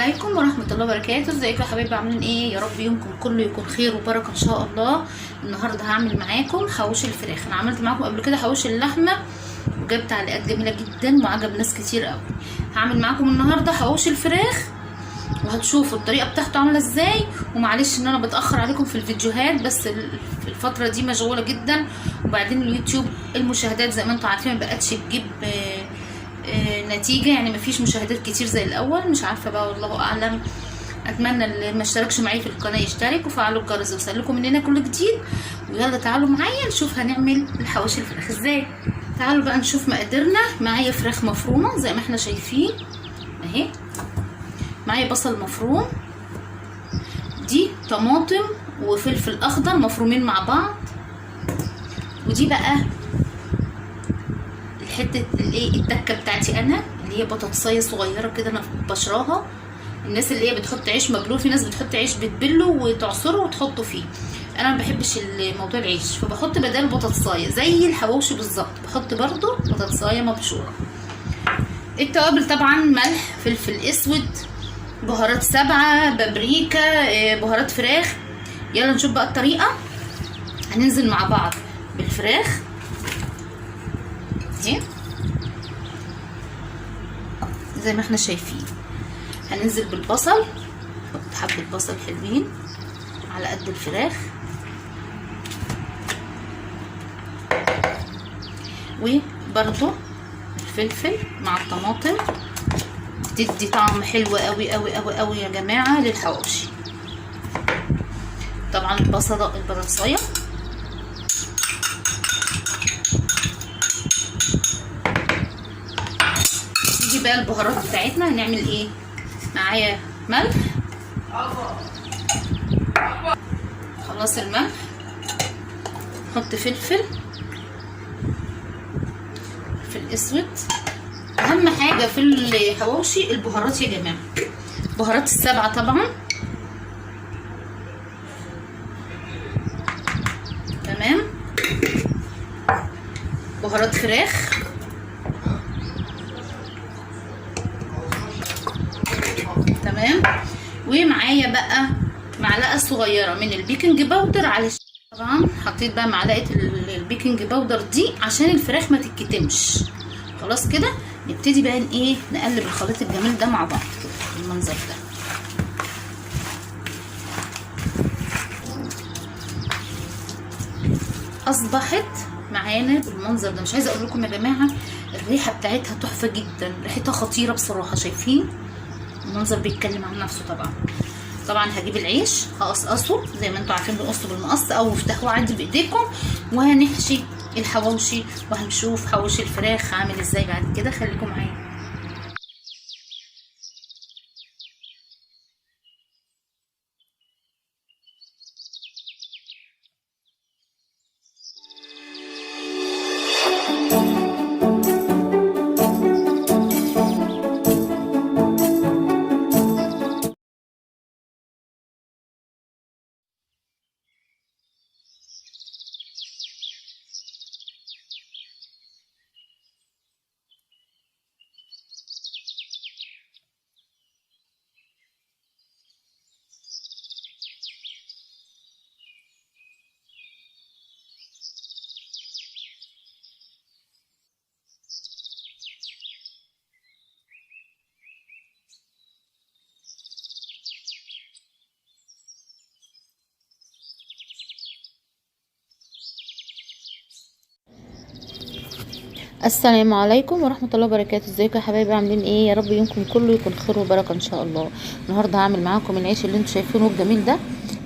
عليكم ورحمة الله وبركاته. ازيكم يا حبايبي، عاملين ايه؟ يا رب يومكم كله يكون خير وبركة ان شاء الله. النهارده هعمل معاكم حواوشي الفراخ. انا عملت معاكم قبل كده حواوشي اللحمة وجاب تعليقات جميلة جدا وعجب ناس كتير قوي. هعمل معاكم النهارده حواوشي الفراخ وهتشوفوا الطريقة بتاعته عامله ازاي. ومعلش ان انا بتاخر عليكم في الفيديوهات، بس الفترة دي مشغولة جدا، وبعدين اليوتيوب المشاهدات زي ما انتم عارفين ما بقتش تجيب نتيجة، يعني مفيش مشاهدات كتير زي الاول، مش عارفه بقى والله اعلم. اتمنى اللي ما اشتركش معايا في القناة يشترك وفعلوا الجرس يوصلكم مننا كل جديد. ويلا تعالوا معايا نشوف هنعمل الحواوشي الفراخ ازاي. تعالوا بقى نشوف مقاديرنا. معايا فراخ مفرومه زي ما احنا شايفين اهي، معايا بصل مفروم، دي طماطم وفلفل اخضر مفرومين مع بعض، ودي بقى الحتة الايه التكه بتاعتي انا اللي هي بطاطسيه صغيرة كده انا بشراها. الناس اللي هي بتحط عيش مبلول، في ناس بتحط عيش بتبله وتعصره وتحطه فيه، انا ما بحبش الموضوع العيش، فبحط بدل بطاطسايه زي الحواوشي بالظبط، بحط برضو بطاطسايه مبشوره. التوابل طبعا ملح، فلفل اسود، بهارات سبعة، بابريكا، بهارات فراخ. يلا نشوف بقى الطريقة. هننزل مع بعض بالفراخ دي زي ما احنا شايفين. هننزل بالبصل، نحط حبة بصل حلوين على قد الفراخ، وبرضو الفلفل مع الطماطم تدي طعم حلو قوي قوي قوي قوي يا جماعة للحواوشي. طبعا البصله البطاطسايه، نيجي بقى البهارات بتاعتنا. هنعمل ايه؟ معايا ملح، خلاص الملح، نحط فلفل، فلفل اسود. اهم حاجة في الحواوشي البهارات يا جماعة، بهارات السبعة طبعا. تمام، بهارات فراخ، تمام. ومعايا بقى معلقه صغيرة من ال baking powder. على طبعا حطيت بقى معلقه ال baking powder دي عشان الفراخ ما تتكتمش. خلاص كده نبتدي بقى ايه، نقلب الخليط الجميل ده مع بعض كده بالمنظر ده. اصبحت معانا بالمنظر ده. مش عايزه اقول لكم يا جماعة الريحة بتاعتها تحفة جدا، ريحتها خطيرة بصراحة. شايفين المنظر بيتكلم عن نفسه. طبعا طبعا هجيب العيش هقصقصه زي ما انتم عارفين، بنقصه بالمقص او افتحوه عادي بايديكم، وهنحشي الحواوشي وهنشوف حواوشي الفراخ عامل ازاي بعد كده. خليكم معايا. السلام عليكم ورحمة الله وبركاته. ازيكم يا حبايبي، عاملين ايه؟ يا رب يومكم كله يكون خير وبركة ان شاء الله. النهارده هعمل معاكم العيش اللي انتم شايفينه الجميل ده،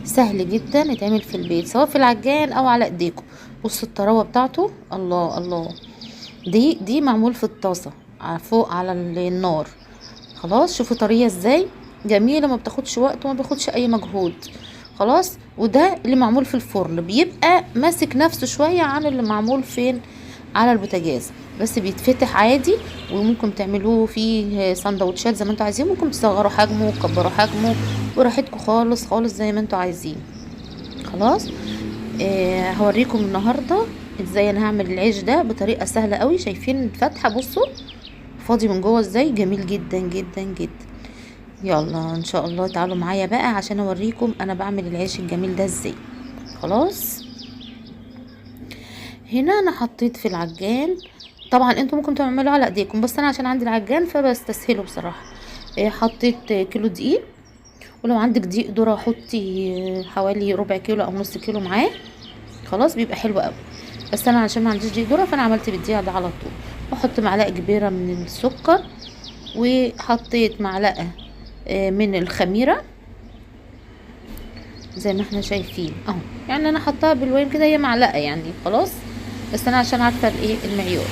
سهل جدا يتعمل في البيت سواء في العجان او على ايديكم. بصوا الطراوه بتاعته، الله الله. دي معمول في الطاسه فوق على النار. خلاص شوفوا طرية ازاي، جميلة، ما بتاخدش وقت وما بياخدش اي مجهود. خلاص، وده اللي معمول في الفرن بيبقى ماسك نفسه شوية عن اللي معمول فين على البوتاجاز، بس بيتفتح عادي، وممكن تعملوه فيه سندوتشات زي ما انتوا عايزين، ممكن تصغروا حجمه وتكبروا حجمه براحتكم خالص خالص زي ما انتوا عايزين. خلاص هوريكم النهارده ازاي انا هعمل العيش ده بطريقة سهلة قوي. شايفين الفتحة؟ بصوا فاضي من جوه ازاي، جميل جدا جدا جدا. يلا ان شاء الله تعالوا معايا بقى عشان اوريكم انا بعمل العيش الجميل ده ازاي. خلاص هنا انا حطيت في العجان، طبعا انتوا ممكن تعملوه على ايديكم، بس انا عشان عندي العجان فبستسهله بصراحة. حطيت كيلو دقيق، ولو عندك دقيق ذره حطي حوالي ربع كيلو او نص كيلو معاه، خلاص بيبقى حلو قوي. بس انا عشان ما عنديش دقيق ذره فانا عملت بالدقيق ده على طول. واحط معلقه كبيرة من السكر، وحطيت معلقه من الخميره زي ما احنا شايفين اهو، يعني انا حطاها بالوين كده، هي معلقه يعني خلاص، بس انا عشان عارفه الايه المعيار.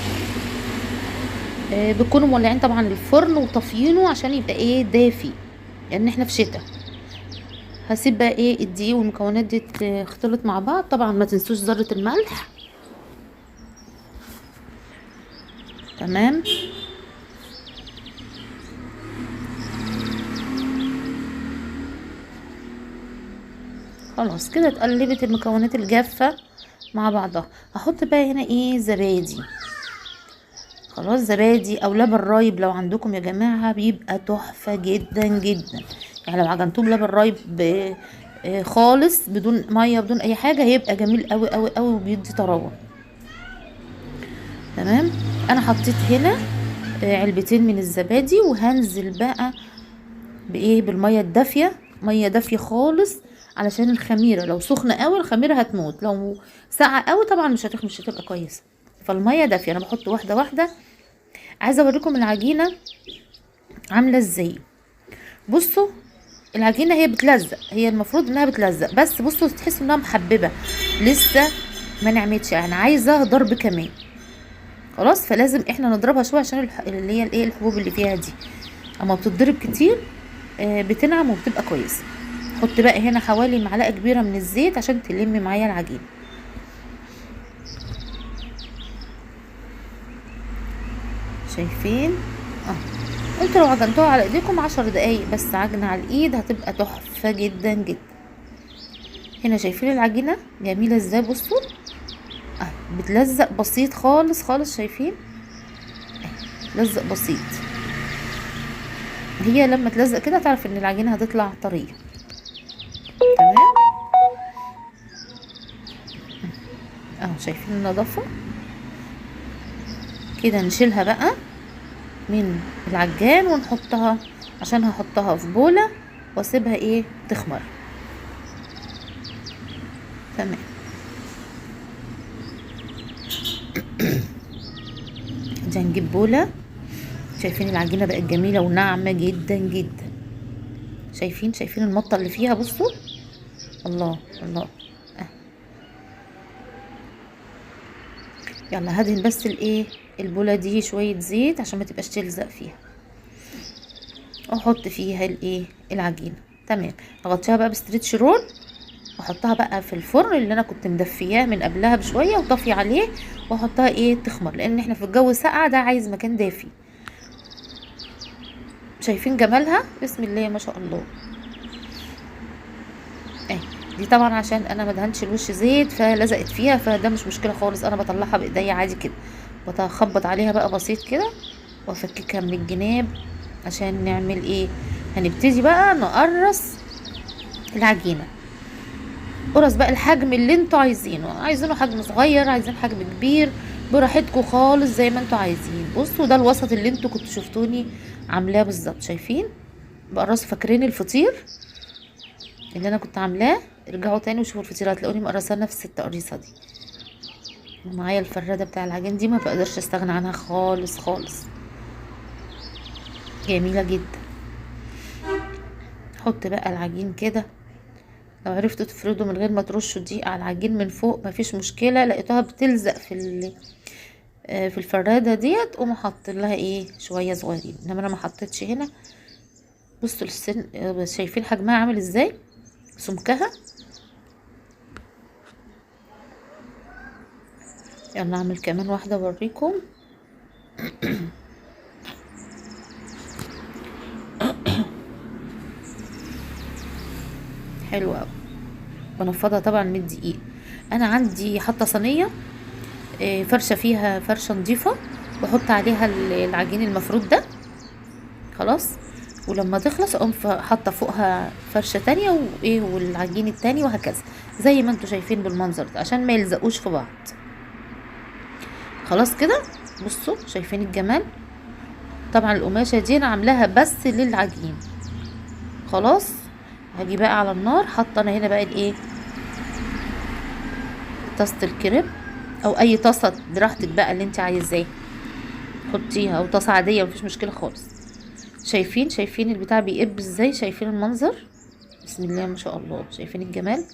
بتكونوا مولعين طبعا الفرن وطافيينه عشان يبقى ايه دافي، لان احنا في شتاء. هسيب بقى ايه الدقيق والمكونات دي تختلط مع بعض. طبعا ما تنسوش ذره الملح، تمام. خلاص كده اتقلبت المكونات الجافه مع بعضها. هحط بقى هنا ايه زبادي، خلاص زبادي او لبن رايب لو عندكم يا جماعة بيبقى تحفة جدا جدا. يعني لو عجنتوه بلبن رايب خالص بدون مية بدون اي حاجة هيبقى جميل قوي قوي قوي وبيدي طراوه. تمام. انا حطيت هنا علبتين من الزبادي، وهنزل بقى بايه بالمية الدافيه، مية دافيه خالص علشان الخميره لو سخنة قوي الخميره هتموت، لو ساقعه قوي طبعا مش هتخمر، مش هتبقى كويسة. فالميه دافيه، انا بحط واحدة واحدة. عايزه اوريكم العجينة عامله ازاي. بصوا العجينة هي بتلزق، هي المفروض انها بتلزق، بس بصوا تحسوا انها محببة لسه ما نعمتش، يعني عايزه ضرب كمان. خلاص فلازم احنا نضربها شوية عشان اللي هي الايه الحبوب اللي فيها دي، اما بتضرب كتير بتنعم وبتبقى كويسة. حط بقى هنا حوالي معلقه كبيرة من الزيت عشان تلم معايا العجينة. شايفين؟ انتوا لو عجنتوها على ايديكم 10 دقايق بس عجنه على الايد هتبقى تحفة جدا جدا. هنا شايفين العجينة جميلة ازاي؟ بصوا بتلزق بسيط خالص خالص، شايفين؟ لزق بسيط. هي لما تلزق كده تعرف ان العجينة هتطلع طرية. تمام اهو، شايفين النظافة كده؟ نشيلها بقى من العجان ونحطها، عشان هحطها في بوله واسيبها ايه تخمر. تمام. دي هنجيب بوله. شايفين العجينة بقت جميلة وناعمه جدا جدا؟ شايفين؟ شايفين المطه اللي فيها؟ بصوا، الله الله. يلا هدهن بس الايه البوله دي شوية زيت عشان ما تبقاش تلزق فيها، واحط فيها الايه العجينة. تمام. اغطيها بقى ب stretch roll واحطها بقى في الفرن اللي انا كنت مدفياه من قبلها بشوية وطافيه عليه، واحطها ايه تخمر، لان احنا في الجو ساقع ده عايز مكان دافي. شايفين جمالها؟ بسم الله ما شاء الله. دي طبعا عشان انا ما دهنتش الوش زيت فلزقت فيها، فده مش مشكلة خالص، انا بطلعها بايديا عادي كده، بتخبط عليها بقى بسيط كده وافككها من الجناب. عشان نعمل ايه؟ هنبتدي بقى نقرص العجينة. قرص بقى الحجم اللي انتوا عايزينه، عايزينه حجم صغير، عايزين حجم كبير، براحتكم خالص زي ما انتوا عايزين. بصوا ده الوسط اللي انتوا كنتوا شفتوني عاملاه بالظبط. شايفين بقرص؟ فاكرين الفطير اللي انا كنت عاملاه؟ ارجعوا تاني وشوفوا الفطيره، هتلاقوني مقرصه نفس التقريصه دي. ومعايا الفراده بتاع العجين دي ما بقدرش استغنى عنها خالص خالص، جميلة جدا. حط بقى العجين كده، لو عرفتوا تفردوا من غير ما ترشوا دقيق على العجين من فوق مفيش مشكلة. لقيتوها بتلزق في الفراده ديت، قوموا حاطين لها ايه شوية صغيرين، انما انا ما حطيتش هنا. بصوا السن، شايفين حجمها عامل ازاي؟ سمكها. يلا اعمل كمان واحدة اوريكم. حلو قوي. بنفضها طبعا من الدقيق. انا عندي حاطه صينية فرشه فيها فرشه نظيفة، بحط عليها العجين المفروض ده. خلاص ولما تخلص اقوم حاطه فوقها فرشه تانية وايه والعجين التاني، وهكذا زي ما انتوا شايفين بالمنظر ده عشان ما يلزقوش في بعض. خلاص كده بصوا شايفين الجمال. طبعا القماشه دي انا عاملاها بس للعجين. خلاص هاجي بقى على النار، حاطه انا هنا بقى الايه طاسه الكريب او اي طاسه براحتك بقى اللي انت عايزاه حطيها، او طاسه عادية مفيش مشكلة خالص. شايفين البتاع بيقب ازاي، شايفين المنظر، بسم الله ما شاء الله، شايفين الجمال.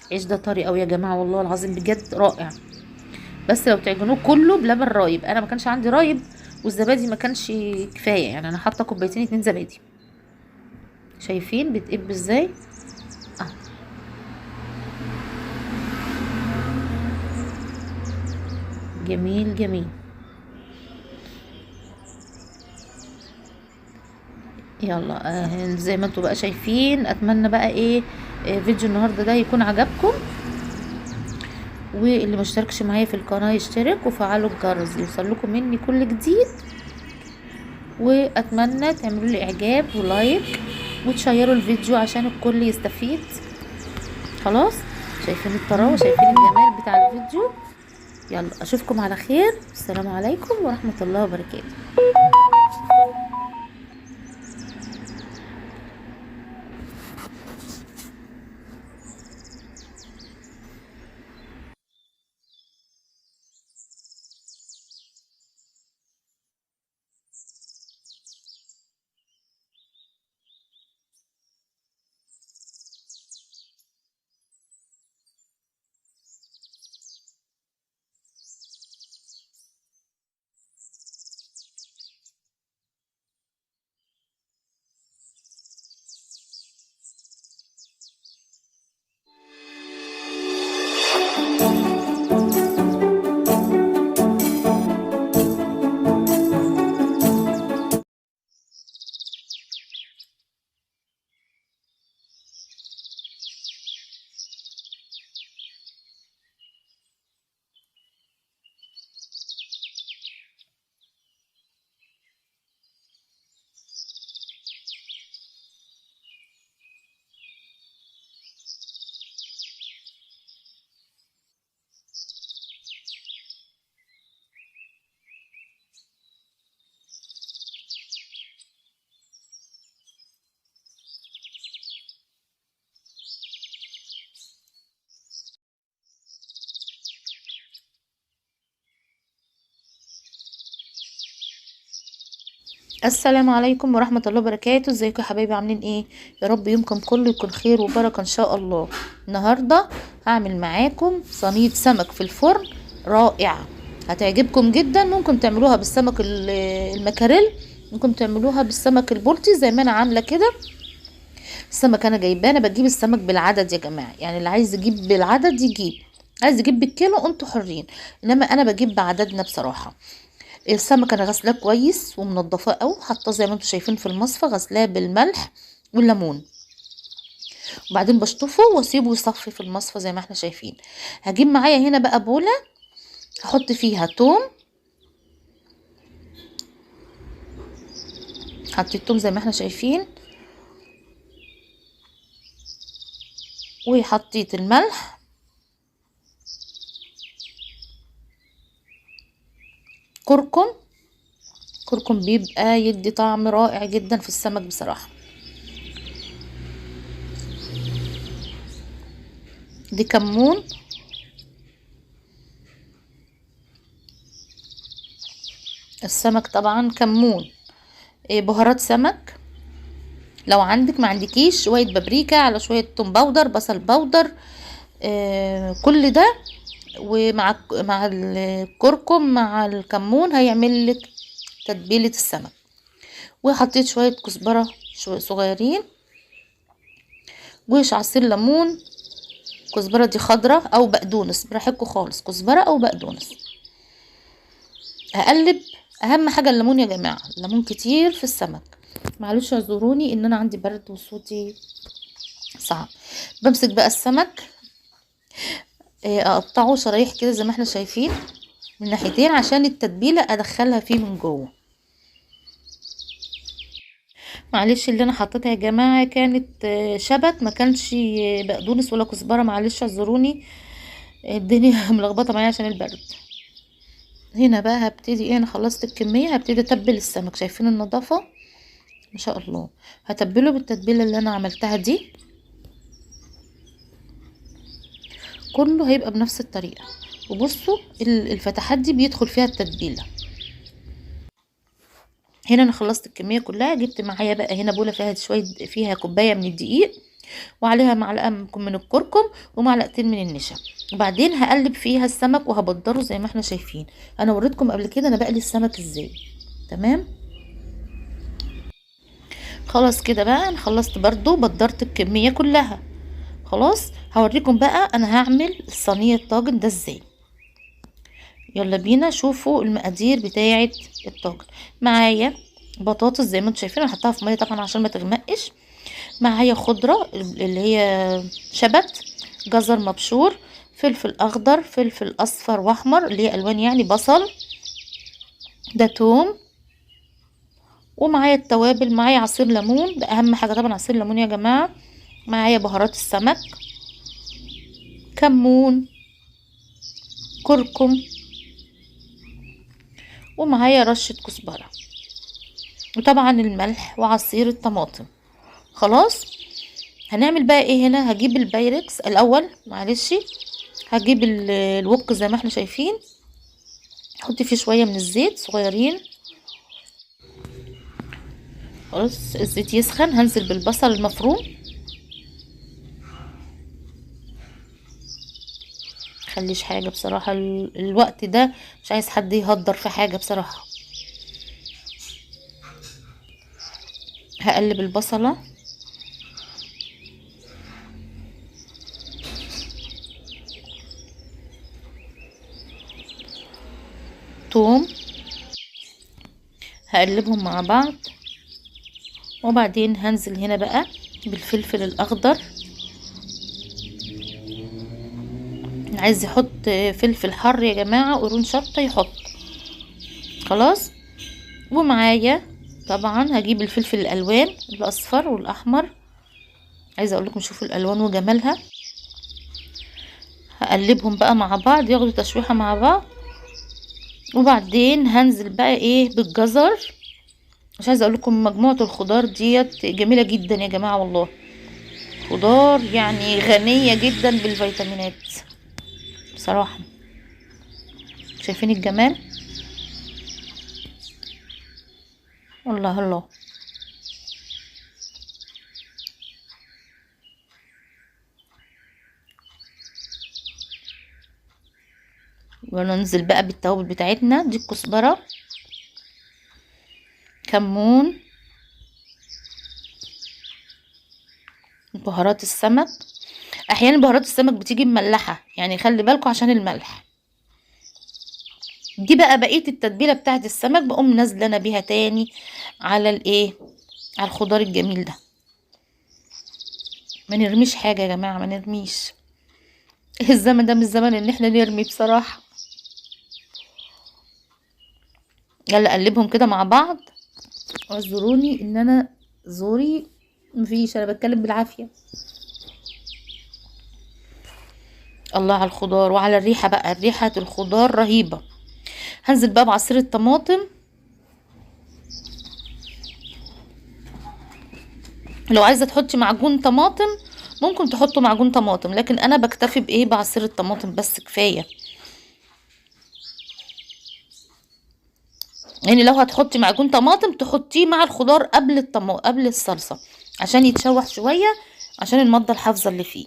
العيش ده طري قوي يا جماعة والله العظيم بجد رائع. بس لو تعجنوه كله بلبن رايب، انا ما كانش عندي رايب والزبادي ما كانش كفاية، يعني انا حاطه كوبايتين 2 زبادي. شايفين بتقب ازاي؟ جميل جميل. يلا زي ما انتوا بقى شايفين. اتمنى بقى ايه فيديو النهارده ده يكون عجبكم، واللي ما اشتركش معايا في القناة يشترك وفعلوا الجرس يوصل لكم مني كل جديد. واتمنى تعملوا لي اعجاب ولايك وتشيروا الفيديو عشان الكل يستفيد. خلاص شايفين الطراوه، شايفين الجمال بتاع الفيديو. يلا اشوفكم على خير، السلام عليكم ورحمة الله وبركاته. السلام عليكم ورحمة الله وبركاته. ازيكم يا حبايبي، عاملين ايه؟ يا رب يومكم كله يكون خير وبركة ان شاء الله. النهاردة هعمل معاكم صينية سمك في الفرن رائعة، هتعجبكم جدا. ممكن تعملوها بالسمك المكاريل، ممكن تعملوها بالسمك البلطي زي ما انا عاملة كده. السمك انا جايباه، انا بجيب السمك بالعدد يا جماعة، يعني اللي عايز يجيب بالعدد يجيب، عايز يجيب بالكيلو انتوا حرين، انما انا بجيب بعددنا بصراحة. السمك انا غسلاه كويس ومنضفاه قوي، حاطاه زي ما انتم شايفين في المصفى، غسلاه بالملح والليمون، وبعدين بشطفه واسيبه يصفي في المصفى زي ما احنا شايفين. هجيب معايا هنا بقى بوله هحط فيها توم، حطيت توم زي ما احنا شايفين، وحطيت الملح، كركم. كركم بيبقى يدي طعم رائع جدا في السمك بصراحة. دي كمون، السمك طبعا كمون، بهارات سمك لو عندك، ما عندكيش شوية بابريكا على شوية توم powder، بصل powder، كل ده ومع الكركم مع الكمون هيعمل لك تتبيله السمك. وحطيت شوية كزبره شوية صغيرين، وش عصير ليمون، كزبره دي خضرة او بقدونس براحتكم خالص، كزبره او بقدونس. هقلب، اهم حاجة الليمون يا جماعة، الليمون كتير في السمك. معلش اعذروني ان انا عندي برد وصوتي صعب. بمسك بقى السمك اقطعه شرايح كده زي ما احنا شايفين من ناحيتين عشان التتبيله ادخلها فيه من جوه. معلش اللي انا حطيتها يا جماعة كانت شبت، ما كانش بقدونس ولا كزبره، معلش اعذروني الدنيا ملخبطة معايا عشان البرد. هنا بقى هبتدي ايه، انا خلصت الكمية، هبتدي اتبل السمك. شايفين النظافة ما شاء الله، هتبله بالتتبيله اللي انا عملتها دي، كله هيبقى بنفس الطريقة. وبصوا الفتحات دي بيدخل فيها التتبيله. هنا انا خلصت الكمية كلها. جبت معايا بقى هنا بوله فيها شوية، فيها كوباية من الدقيق وعليها معلقه من الكركم ومعلقتين من النشا، وبعدين هقلب فيها السمك وهبدره زي ما احنا شايفين. انا وريتكم قبل كده انا بقلي السمك ازاي. تمام خلاص كده بقى انا خلصت برضو، بدرت الكمية كلها. خلاص هوريكم بقى انا هعمل الصينية الطاجن ده ازاي. يلا بينا شوفوا المقادير بتاعه الطاجن. معايا بطاطس زي ما انتم شايفين، انا حطاها في مية طبعا عشان ما تغمقش. معايا خضرة اللي هي شبت، جزر مبشور، فلفل اخضر، فلفل اصفر واحمر اللي هي الوان يعني، بصل، ده توم، ومعايا التوابل، معايا عصير ليمون، ده اهم حاجة طبعا عصير ليمون يا جماعة. معايا بهارات السمك، كمون، كركم، ومعايا رشه كزبره، وطبعا الملح وعصير الطماطم. خلاص هنعمل بقى ايه هنا، هجيب البايركس الاول، معلش هجيب الوك زي ما احنا شايفين، احط فيه شوية من الزيت صغيرين. خلاص الزيت يسخن، هنزل بالبصل المفروم، خليش حاجة بصراحة الوقت ده مش عايز حد يهدر في حاجة بصراحة. هقلب البصله، توم، هقلبهم مع بعض، وبعدين هنزل هنا بقى بالفلفل الاخضر. عايز يحط فلفل حر يا جماعة، قرون شطه يحط. خلاص ومعايا طبعا هجيب الفلفل الالوان، الاصفر والاحمر، عايزه اقول لكم شوفوا الالوان وجمالها. هقلبهم بقى مع بعض، ياخدوا تشويحه مع بعض. وبعدين هنزل بقى ايه بالجزر. مش عايزه اقول لكم مجموعة الخضار ديت جميلة جدا يا جماعة والله، خضار يعني غنية جدا بالفيتامينات بصراحة. شايفين الجمال؟ الله الله. وننزل بقى بالتوابل بتاعتنا دي، الكزبره، كمون، بهارات السمك. احيانا بهارات السمك بتيجي مملحه، يعني خلي بالكم عشان الملح. دي بقى بقية التتبيله بتاعه السمك، بقوم نازله انا بيها تاني على الايه، على الخضار الجميل ده. ما نرميش حاجة يا جماعة، ما نرميش. الزمن ده مش زمن ان احنا نرمي بصراحة. يلا قلبهم كده مع بعض. اعذروني ان انا زوري مفيش، انا بتكلم بالعافية. الله على الخضار وعلى الريحة بقى، ريحه الخضار رهيبة. هنزل بقى بعصير الطماطم. لو عايزه تحطي معجون طماطم ممكن تحطوا معجون طماطم، لكن انا بكتفي بايه، بعصير الطماطم بس كفاية. يعني لو هتحطي معجون طماطم تحطيه مع الخضار قبل الصلصه عشان يتشوح شوية، عشان المادة الحافظة اللي فيه.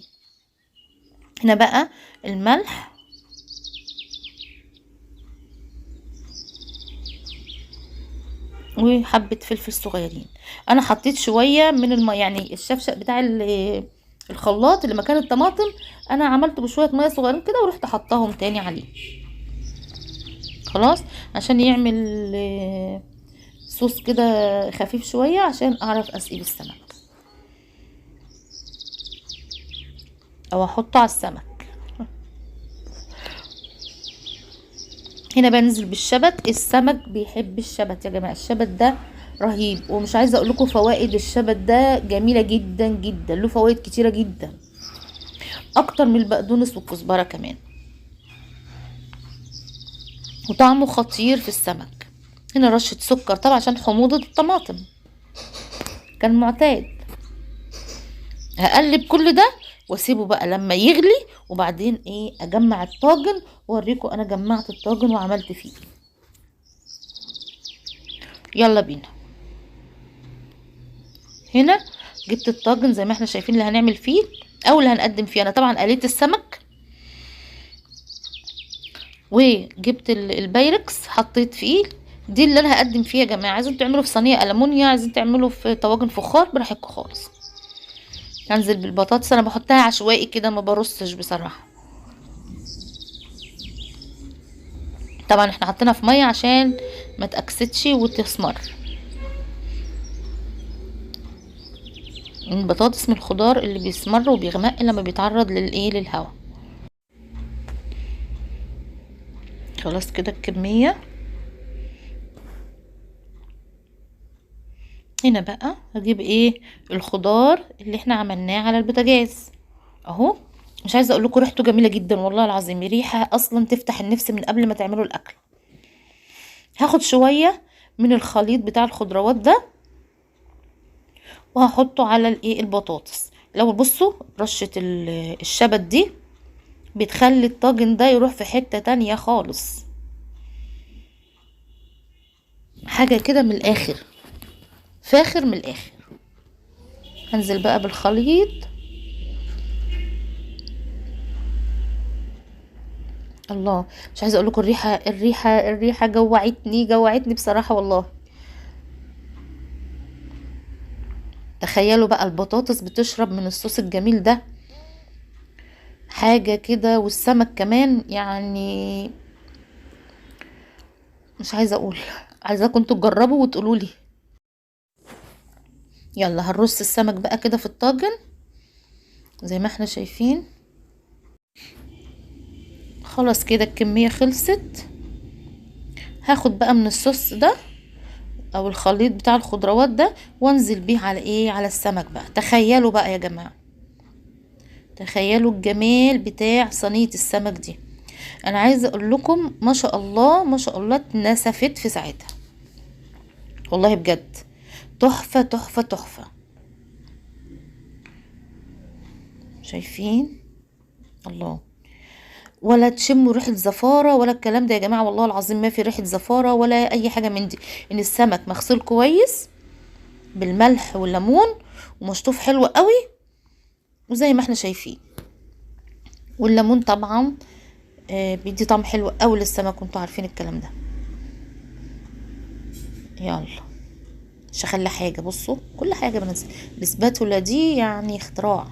هنا بقى الملح، وحبه فلفل صغيرين. انا حطيت شوية من يعني الشفشق بتاع الخلاط اللي مكان الطماطم، انا عملته بشوية مية صغيرين كده ورحت حطاهم تاني عليه. خلاص عشان يعمل صوص كده خفيف شوية، عشان اعرف اسقي بالسمك او احطه على السمك. هنا بنزل بالشبت. السمك بيحب الشبت يا جماعة، الشبت ده رهيب. ومش عايزه اقول لكم فوائد الشبت ده جميلة جدا جدا، له فوائد كتيرة جدا اكتر من البقدونس والكزبره كمان، وطعمه خطير في السمك. هنا رشه سكر طبعا عشان حموضه الطماطم كان معتاد. هقلب كل ده واسيبه بقى لما يغلي، وبعدين ايه اجمع الطاجن واوريكم انا جمعت الطاجن وعملت فيه. يلا بينا. هنا جبت الطاجن زي ما احنا شايفين اللي هنعمل فيه او اللي هنقدم فيه. انا طبعا قليت السمك وجبت البايركس حطيت فيه، دي اللي انا هقدم فيها يا جماعة. عايزين تعملوا في صينية المونيا، عايزين تعملوا في طواجن فخار، براحتكم خالص. هنزل بالبطاطس، انا بحطها عشوائي كده ما برصش بصراحة. طبعا احنا حطيناها في مية عشان ما تاكسدش وتسمر. البطاطس من الخضار اللي بيسمر وبيغمق لما بيتعرض للايه للهواء. خلاص كده الكمية. هنا بقى هجيب ايه الخضار اللي احنا عملناه على البوتاجاز اهو. مش عايزه اقول لكم ريحته جميلة جدا والله العظيم، ريحه اصلا تفتح النفس من قبل ما تعملوا الاكل. هاخد شوية من الخليط بتاع الخضروات ده وهحطه على الايه البطاطس. لو بصوا رشه الشبت دي بتخلي الطاجن ده يروح في حتة تانية خالص، حاجة كده من الاخر، فاخر من الاخر. هنزل بقى بالخليط. الله، مش عايزه اقول لكم الريحة الريحة الريحة جوعتني جوعتني بصراحة والله. تخيلوا بقى البطاطس بتشرب من الصوص الجميل ده، حاجة كده، والسمك كمان. يعني مش عايزه اقول، عايزاكم انتوا تجربوا وتقولوا لي. يلا هنرص السمك بقى كده في الطاجن زي ما احنا شايفين. خلاص كده الكمية خلصت. هاخد بقى من الصوص ده او الخليط بتاع الخضروات ده وانزل بيه على ايه، على السمك بقى. تخيلوا بقى يا جماعة، تخيلوا الجمال بتاع صينية السمك دي. انا عايزة اقول لكم ما شاء الله ما شاء الله اتنسفت في ساعتها والله، بجد تحفة تحفة تحفة. شايفين الله، ولا تشموا ريحة زفارة ولا الكلام ده يا جماعة، والله العظيم ما في ريحة زفارة ولا اي حاجة من دي. ان السمك مغسول كويس بالملح والليمون ومشطوف حلو قوي وزي ما احنا شايفين، والليمون طبعا بيدي طعم حلو قوي للسمك، وانتوا عارفين الكلام ده. يلا مش هخلي حاجة، بصوا كل حاجة بنزل. الاسباتولا دي يعني اختراع.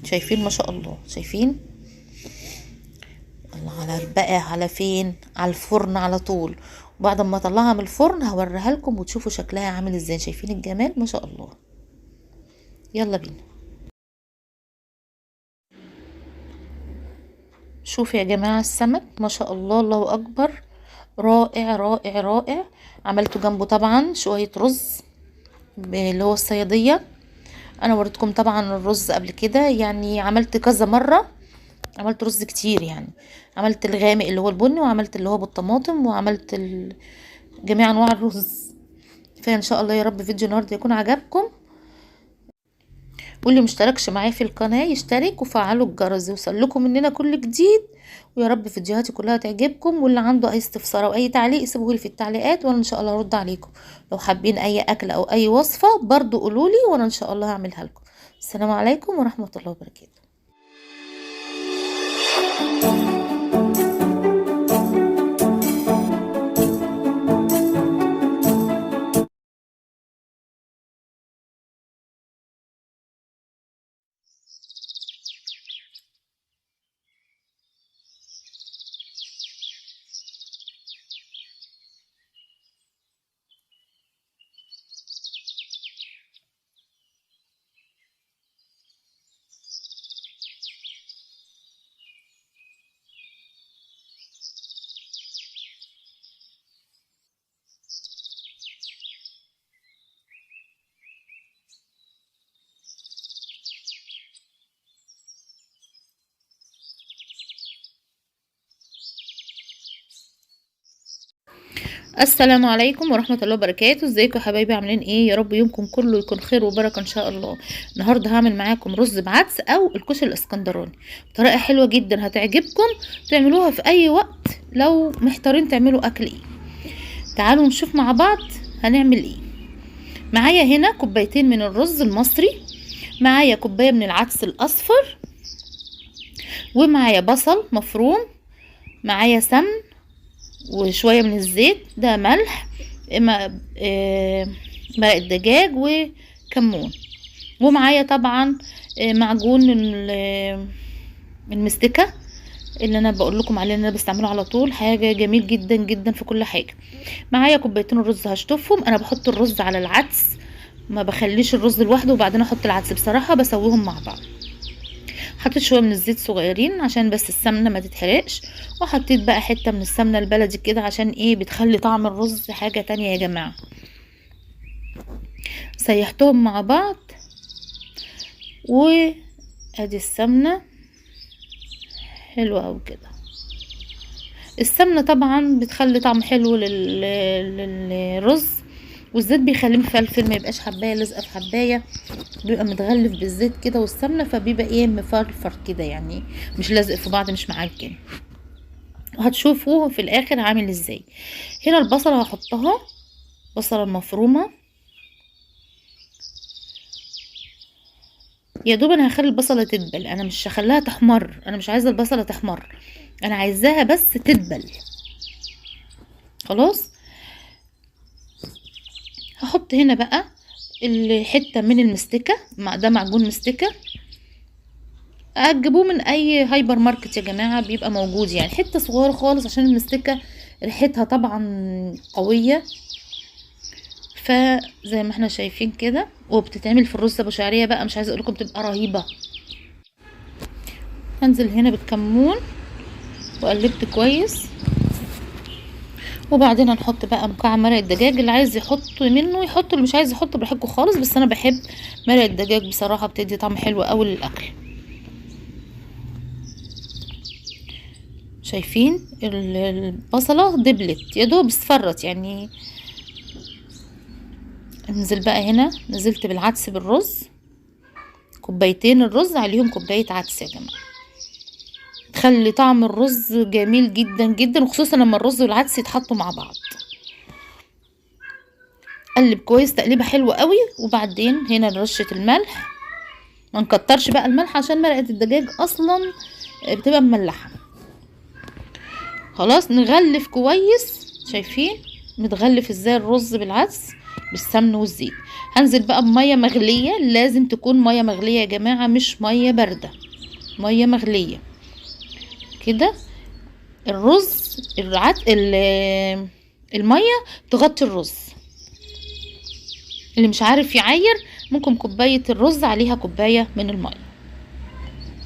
شايفين ما شاء الله، شايفين الله على بقى على فين، على الفرن على طول. وبعد ما اطلعها من الفرن هوريها لكم وتشوفوا شكلها عامل ازاي. شايفين الجمال ما شاء الله. يلا بينا. شوفوا يا جماعة السمك ما شاء الله، الله اكبر، رائع رائع رائع. عملته جنبه طبعا شوية رز اللي هو الصيادية. انا وريتكم طبعا الرز قبل كده، يعني عملت كذا مرة، عملت رز كتير يعني. عملت الغامق اللي هو البني، وعملت اللي هو بالطماطم، وعملت جميع انواع الرز. فان شاء الله يا رب فيديو النهارده يكون عجبكم، واللي مشتركش معايا في القناة يشترك وفعلوا الجرس يوصل لكم مننا كل جديد، ويا رب فيديوهاتي كلها تعجبكم. واللي عنده اي استفسار او اي تعليق يسيبوه لي في التعليقات، وانا ان شاء الله ارد عليكم. لو حابين اي اكل او اي وصفه برضو قولوا لي، وانا ان شاء الله هعملها لكم. السلام عليكم ورحمة الله وبركاته. السلام عليكم ورحمة الله وبركاته. ازيكم يا حبايبي، عاملين ايه؟ يا رب يومكم كله يكون خير وبركة ان شاء الله. النهارده هعمل معاكم رز بعدس او الكشري الاسكندراني بطريقة حلوة جدا هتعجبكم، تعملوها في اي وقت لو محتارين تعملوا اكل ايه. تعالوا نشوف مع بعض هنعمل ايه. معايا هنا كوبايتين من الرز المصري، معايا كوباية من العدس الاصفر، ومعايا بصل مفروم، معايا سمن وشوية من الزيت، ده ملح، مرق الدجاج وكمون، ومعايا طبعا معجون المستكه اللي انا بقول لكم عليه، ان انا بستعمله على طول، حاجة جميل جدا جدا في كل حاجة. معايا كوبايتين الرز هشطفهم. انا بحط الرز على العدس، ما بخليش الرز لوحده وبعدين احط العدس، بصراحة بسويهم مع بعض. حطيت شوية من الزيت صغيرين عشان بس السمنة ما تتحرقش، وحطيت بقى حتة من السمنة البلدي كده عشان ايه، بتخلي طعم الرز حاجة تانية يا جماعة. سيحتهم مع بعض، وادي السمنة حلوة اوي كده. السمنة طبعا بتخلي طعم حلو للرز، والزيت بيخليه مفلفل، ما يبقاش حبايه لازقه في حبايه، بيبقى متغلف بالزيت كده والسمنه، فبيبقى ايه مفرفر كده، يعني مش لازق في بعض، مش معجن. وهتشوفوه في الاخر عامل ازاي. هنا البصله هحطها، بصله المفرومه، يا دوب انا هخلي البصله تدبل، انا مش هخليها تحمر، انا مش عايزه البصله تحمر، انا عايزاها بس تدبل. خلاص هحط هنا بقى الحتة من المستكه، ده معجون مستكه، هتجيبوه من اي هايبر ماركت يا جماعة، بيبقى موجود، يعني حتة صغيرة خالص عشان المستكه ريحتها طبعا قوية. فزي ما احنا شايفين كده، وبتتعمل في الرز ابو شعرية بقى، مش عايزه اقول لكم بتبقى رهيبة. هنزل هنا بالكمون وقلبت كويس، وبعدين هنحط بقى مكعب مرق الدجاج. اللي عايز يحط منه يحط، اللي مش عايز يحط براحتكم خالص، بس انا بحب مرق الدجاج بصراحة، بتدي طعم حلو قوي للاكل. شايفين البصله دبلت يا دوب اصفرت يعني. انزل بقى هنا، نزلت بالعدس بالرز، كوبايتين الرز عليهم كوباية عدس يا جماعة، تخلي طعم الرز جميل جدا جدا، وخصوصا لما الرز والعدس يتحطوا مع بعض. قلب كويس تقليبه حلوة قوي. وبعدين هنا رشه الملح، ما نكترش بقى الملح عشان مرقه الدجاج اصلا بتبقى مملحه. خلاص نغلف كويس، شايفين متغلف ازاي الرز بالعدس بالسمن والزيت. هنزل بقى بميه مغليه، لازم تكون مية مغليه يا جماعة، مش مية باردة، مية مغليه كده. الرز المية تغطي الرز. اللي مش عارف يعاير ممكن كوباية الرز عليها كوباية من المية.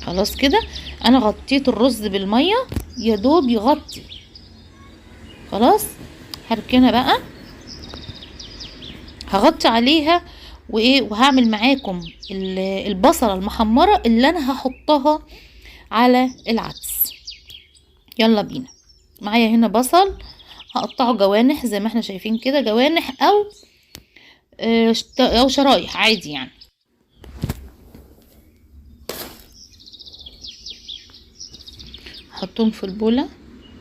خلاص كده انا غطيت الرز بالمية، يا دوب يغطي. خلاص هركنها بقى، هغطي عليها وايه، وهعمل معاكم البصله المحمره اللي انا هحطها على العدس. يلا بينا. معايا هنا بصل هقطعه جوانح زي ما احنا شايفين كده، جوانح او شرايح عادي يعني. هحطهم في البوله،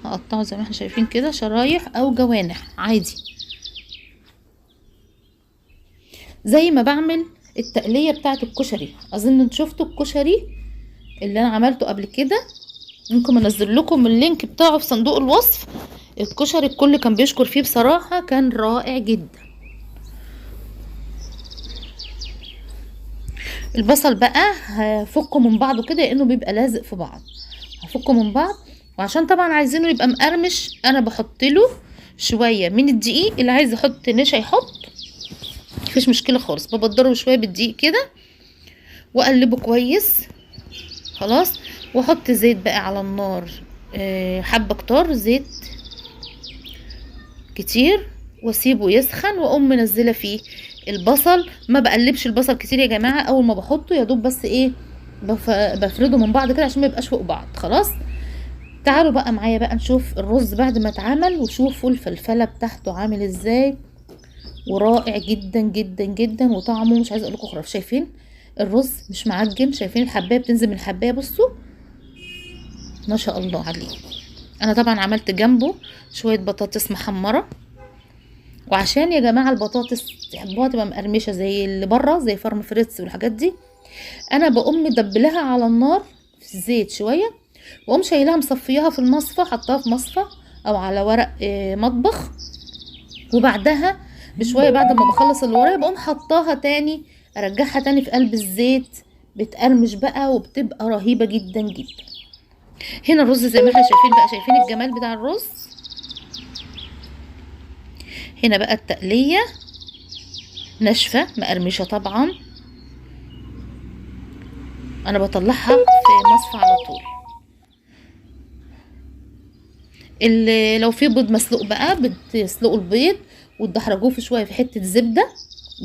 هقطعه زي ما احنا شايفين كده شرايح او جوانح عادي، زي ما بعمل التقليه بتاعه الكشري. اظن انتوا شفتوا الكشري اللي انا عملته قبل كده، ممكن انزل لكم ال link بتاعه في صندوق الوصف. الكشري الكل كان بيشكر فيه بصراحة، كان رائع جدا. البصل بقى هفكه من بعضه كده لانه بيبقى لازق في بعض، هفكه من بعض. وعشان طبعا عايزينه يبقى مقرمش، انا بحط له شوية من الدقيق، اللي عايز يحط نشا يحط، مفيش مشكلة خالص. ببدره شوية بالدقيق كده واقلبه كويس. خلاص واحط زيت بقى على النار، حبه كتار زيت كتير، واسيبه يسخن، واقوم منزله فيه البصل. ما بقلبش البصل كتير يا جماعة، اول ما بحطه يا دوب بس ايه بفرده من بعض كده عشان ما يبقاش فوق بعض. خلاص تعالوا بقى معايا بقى نشوف الرز بعد ما اتعمل، وشوفوا الفلفله بتاعته عامل ازاي، ورائع جدا جدا جدا، وطعمه مش عايزه اقول لكم خرافي. شايفين الرز مش معجن، شايفين الحبايه بتنزل من الحبايه، بصوا ما شاء الله عليه. انا طبعا عملت جنبه شوية بطاطس محمرة، وعشان يا جماعة البطاطس تحبوها تبقى مقرمشه زي اللي بره، زي فرم فريتس والحاجات دي، انا بقوم مدبلها على النار في الزيت شوية، واقوم شايلها مصفياها في المصفى، حطاها في مصفى او على ورق مطبخ، وبعدها بشوية بعد ما بخلص اللي ورايا بقوم حطاها تاني، ارجعها تاني في قلب الزيت، بتقرمش بقى وبتبقى رهيبة جدا جدا. هنا الرز زي ما احنا شايفين بقى، شايفين الجمال بتاع الرز. هنا بقى التقليه ناشفة مقرمشه طبعا، انا بطلعها في مصفى على طول. اللي لو في بيض مسلوق بقى بتسلقوا البيض وتدحرجوه في شوية في حتة زبدة،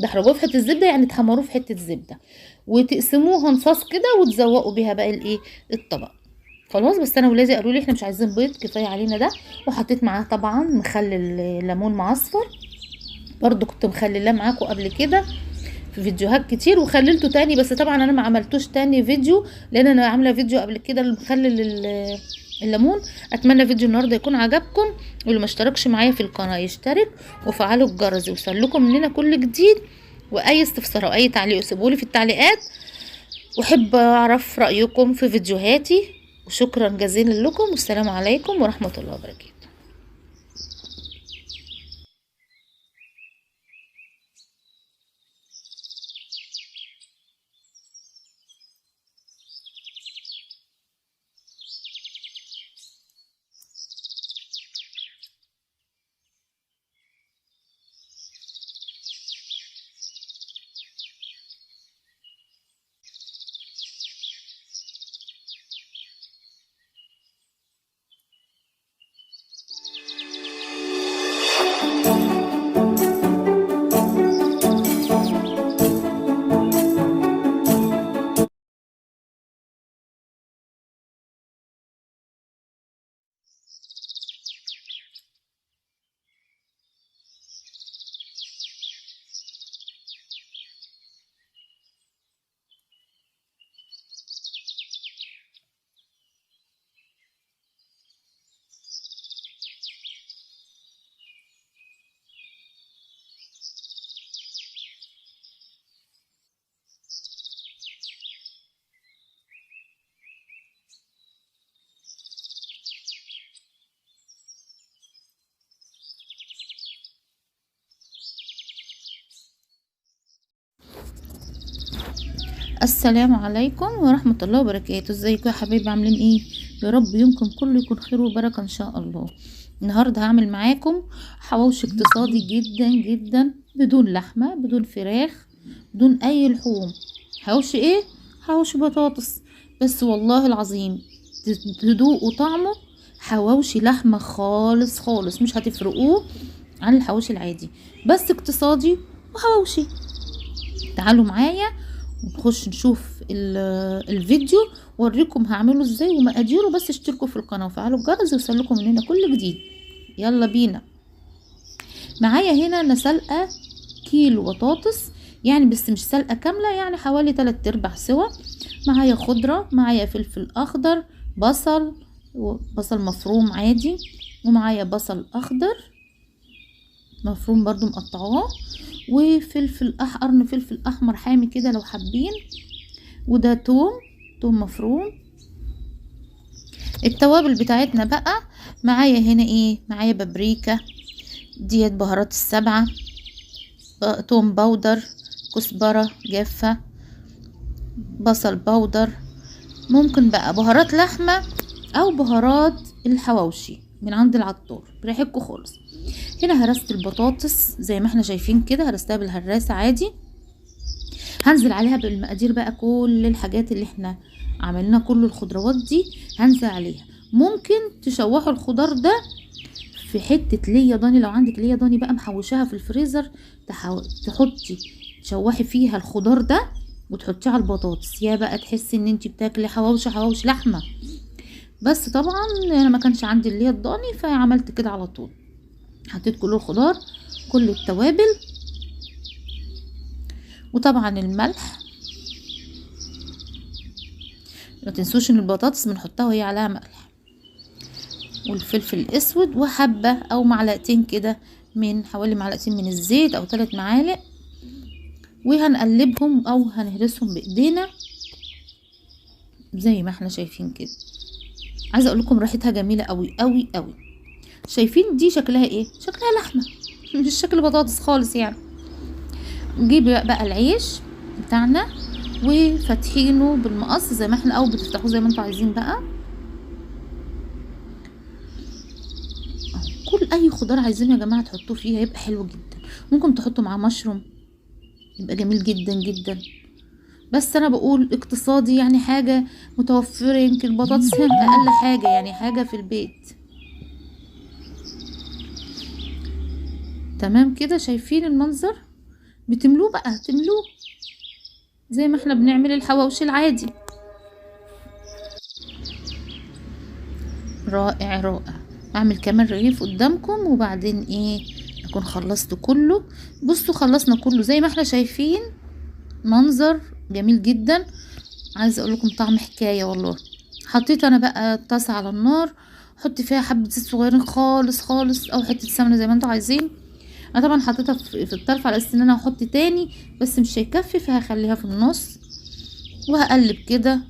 دحرجوه في حتة زبدة يعني تحمروه في حتة زبدة، وتقسموها نصاص كده وتزوقوا بيها بقى الايه الطبق. خلاص. بس انا ولادي قالوا لي احنا مش عايزين بيض، كفاية علينا ده. وحطيت معاه طبعا مخلل ليمون معصفر، برضو كنت مخللاه معاكم قبل كده في فيديوهات كتير، وخللته تاني، بس طبعا انا ما عملتوش تاني فيديو لان انا عامله فيديو قبل كده المخلل الليمون. اتمنى فيديو النهارده يكون عجبكم، واللي ما اشتركش معايا في القناة يشترك وفعلوا الجرس يوصلكم مننا كل جديد، واي استفسار او اي تعليق سيبولي في التعليقات، واحب اعرف رايكم في فيديوهاتي. وشكرا جزيلا لكم، والسلام عليكم ورحمة الله وبركاته. السلام عليكم ورحمة الله وبركاته. ازيكم يا حبايبي، عاملين ايه؟ يا رب يومكم كله يكون خير وبركة ان شاء الله. النهاردة هعمل معاكم حواوشي اقتصادي جدا جدا، بدون لحمة، بدون فراخ، بدون اي لحوم. حواوشي ايه؟ حواوشي بطاطس، بس والله العظيم تدوقوا طعمه حواوشي لحمة خالص خالص، مش هتفرقوه عن الحواوشي العادي، بس اقتصادي وحواوشي. تعالوا معايا ونخش نشوف الفيديو واوريكم هعمله ازاي ومقاديره، بس اشتركوا في القناة وفعلوا الجرس يوصلكم مننا كل جديد. يلا بينا. معايا هنا انا سلقه كيلو بطاطس، يعني بس مش سلقه كاملة، يعني حوالي 3/4 سوا. معايا خضرة، معايا فلفل اخضر، بصل، بصل مفروم عادي، ومعايا بصل اخضر مفروم برضو مقطعاه، وفلفل قرن فلفل احمر حامي كده لو حابين، وده توم مفروم. التوابل بتاعتنا بقى معايا هنا ايه؟ معايا بابريكا، ديت بهارات السبعة، توم powder، كزبرة جافة، بصل powder، ممكن بقى بهارات لحمة او بهارات الحواوشي من عند العطار، براحتكم خالص. هنا هرست البطاطس زي ما احنا شايفين كده، هرستها بالهراسة عادي. هنزل عليها بالمقادير بقى كل الحاجات اللي احنا عملنا، كل الخضروات دي هنزل عليها. ممكن تشوحوا الخضار ده في حتة ليا ضاني، لو عندك ليا ضاني بقى محوشاها في الفريزر، تحطي تشوحي فيها الخضار ده وتحطيه على البطاطس، يا بقى تحسي ان انتي بتاكلي حواوشي لحمة. بس طبعا انا ما كانش عندي اللي هي الضاني، فعملت كده على طول، حطيت كل الخضار كل التوابل وطبعا الملح. ما تنسوش ان البطاطس بنحطها وهي عليها ملح، والفلفل الاسود، وحبه او معلقتين كده، من حوالي معلقتين من الزيت او 3 معالق، وهنقلبهم او هنهرسهم بايدينا زي ما احنا شايفين كده. عايزه اقول لكم ريحتها جميلة قوي قوي قوي. شايفين دي شكلها ايه؟ شكلها لحمه مش شكل بطاطس خالص يعني. نجيب بقى العيش بتاعنا وفاتحينه بالمقص زي ما احنا، او بتفتحوه زي ما انتوا عايزين بقى. كل اي خضار عايزينه يا جماعة تحطوه فيها يبقى حلو جدا. ممكن تحطوا معاه مشروم يبقى جميل جدا جدا. بس انا بقول اقتصادي، يعني حاجة متوفرة، يمكن البطاطس اقل حاجة، يعني حاجة في البيت. تمام كده، شايفين المنظر؟ بتملوه بقى، تملوه زي ما احنا بنعمل الحواوشي العادي. رائع رائع. اعمل كمان رغيف قدامكم، وبعدين ايه اكون خلصت كله. بصوا خلصنا كله زي ما احنا شايفين، منظر جميل جدا. عايزه اقول لكم طعم حكاية والله. حطيت انا بقى الطاسه على النار، حط فيها حبه زيت صغيرين خالص خالص، او حتة سمنه زي ما انتوا عايزين. انا طبعا حطيتها في الطرف على اساس ان انا هحط تاني، بس مش هيكفي فهخليها في النص، وهقلب كده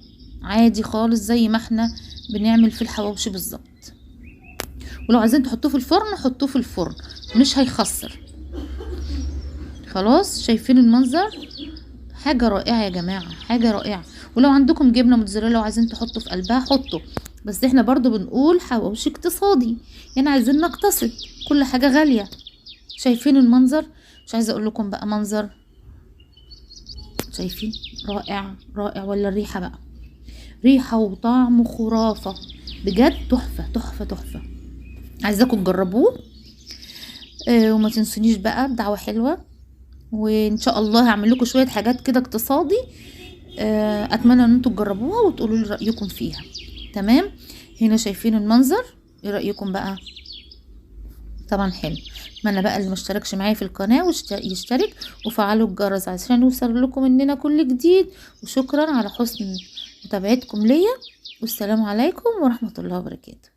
عادي خالص زي ما احنا بنعمل في الحواوشي بالظبط. ولو عايزين تحطوه في الفرن حطوه في الفرن، مش هيخسر. خلاص شايفين المنظر؟ حاجة رائعة يا جماعة، حاجة رائعة. ولو عندكم جبنه موتزاريلا وعايزين تحطوا في قلبها حطوا، بس احنا برضو بنقول حواوشي اقتصادي، يعني عايزين نقتصد، كل حاجة غالية. شايفين المنظر؟ مش عايزه اقول لكم بقى منظر، شايفين؟ رائع رائع. ولا الريحة بقى، ريحه وطعم خرافه بجد، تحفة تحفة تحفة. عايزاكم تجربوه، وما تنسونيش بقى بدعوة حلوة. وان شاء الله هعمل لكم شوية حاجات كده اقتصادي، اتمنى ان انتم تجربوها وتقولوا لي رايكم فيها. تمام، هنا شايفين المنظر، ايه رايكم بقى؟ طبعا حلو. اتمنى بقى اللي ما اشتركش معايا في القناة يشترك، وفعلوا الجرس عشان يوصل لكم مننا كل جديد. وشكرا على حسن متابعتكم ليا، والسلام عليكم ورحمة الله وبركاته.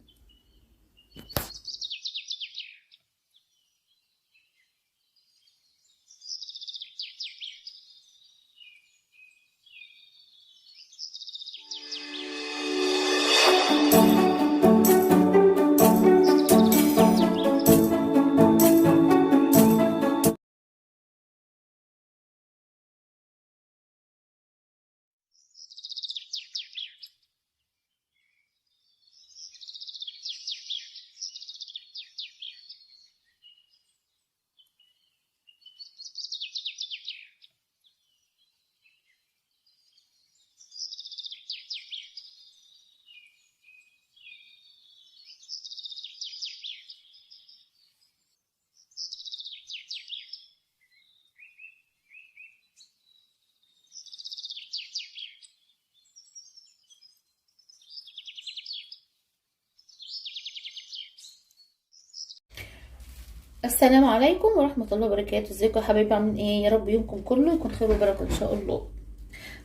السلام عليكم ورحمة الله وبركاته. ازيكم يا حبايبي، عاملين ايه؟ يا رب يومكم كله يكون خير وبركة ان شاء الله.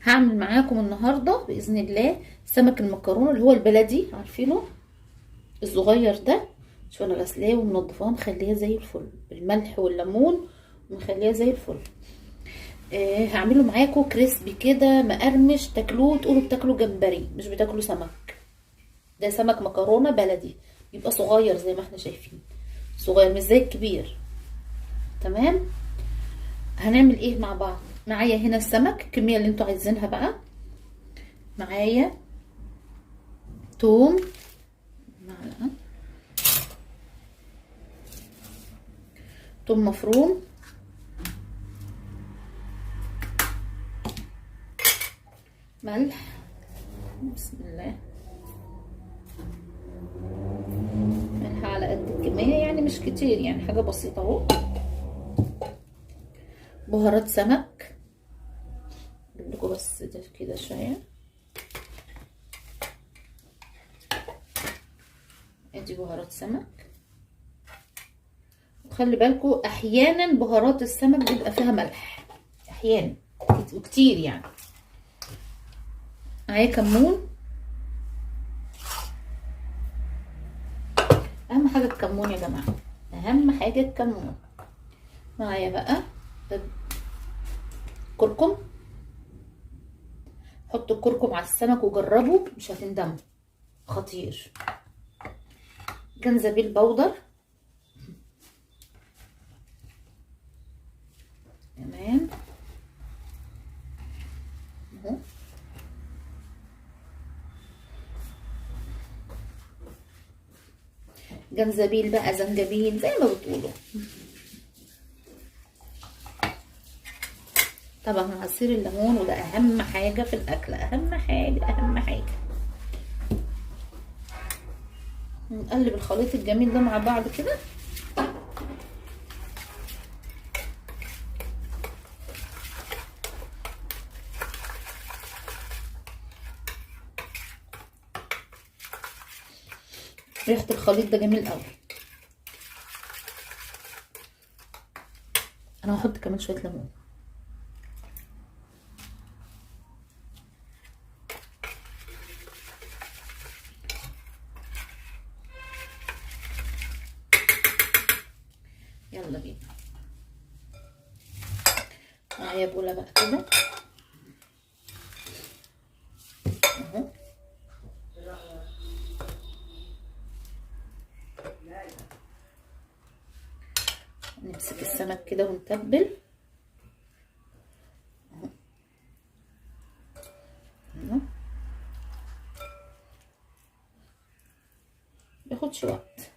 هعمل معاكم النهارده باذن الله سمك المكرونه اللي هو البلدي، عارفينه الصغير ده. شوف انا غسلاه ومنضفاه ومخليه زي الفل بالملح والليمون، ومخليه زي الفل. هعمله معاكم كريسبي كده مقرمش، تاكلوه تقولوا بتاكلوا جمبري مش بتاكلوا سمك. ده سمك مكرونه بلدي، بيبقى صغير زي ما احنا شايفين، صغير مش زي الكبير. تمام، هنعمل ايه مع بعض؟ معايا هنا السمك الكمية اللي انتوا عايزينها بقى، معايا توم معلقه، توم مفروم، ملح، بسم الله، ملح على قد الكمية يعني مش كتير، يعني حاجة بسيطة اهو، بهارات سمك اجيب لكم بس ده كده شوية، ادي بهارات سمك. وخلي بالكم احيانا بهارات السمك بيبقى فيها ملح، احيانا وكتير يعني. معايا كمون، اهم حاجة الكمون يا جماعة، اهم حاجة الكمون. معايا بقى كركم، حطوا الكركم على السمك وجربوا مش هتندموا، خطير. جنزبيل بودر، تمام اهو. جنزبيل بقى، زنجبيل زي ما بتقولوا. طبعا عصير الليمون، وده اهم حاجة في الاكل، اهم حاجة اهم حاجة. نقلب الخليط الجميل ده مع بعض كده. ريحه الخليط ده جميل قوي. انا هحط كمان شوية ليمون. يلا بينا. معايا بوله بقى كده اهو. نمسك السمك كده ونتبل اهو. مياخدش وقت.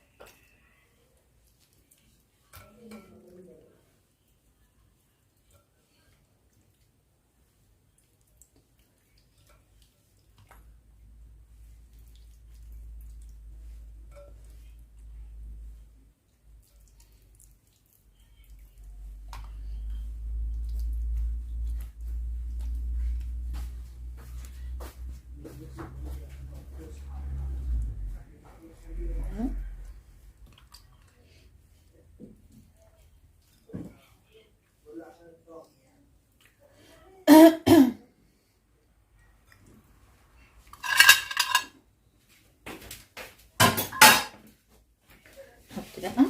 نحط بقى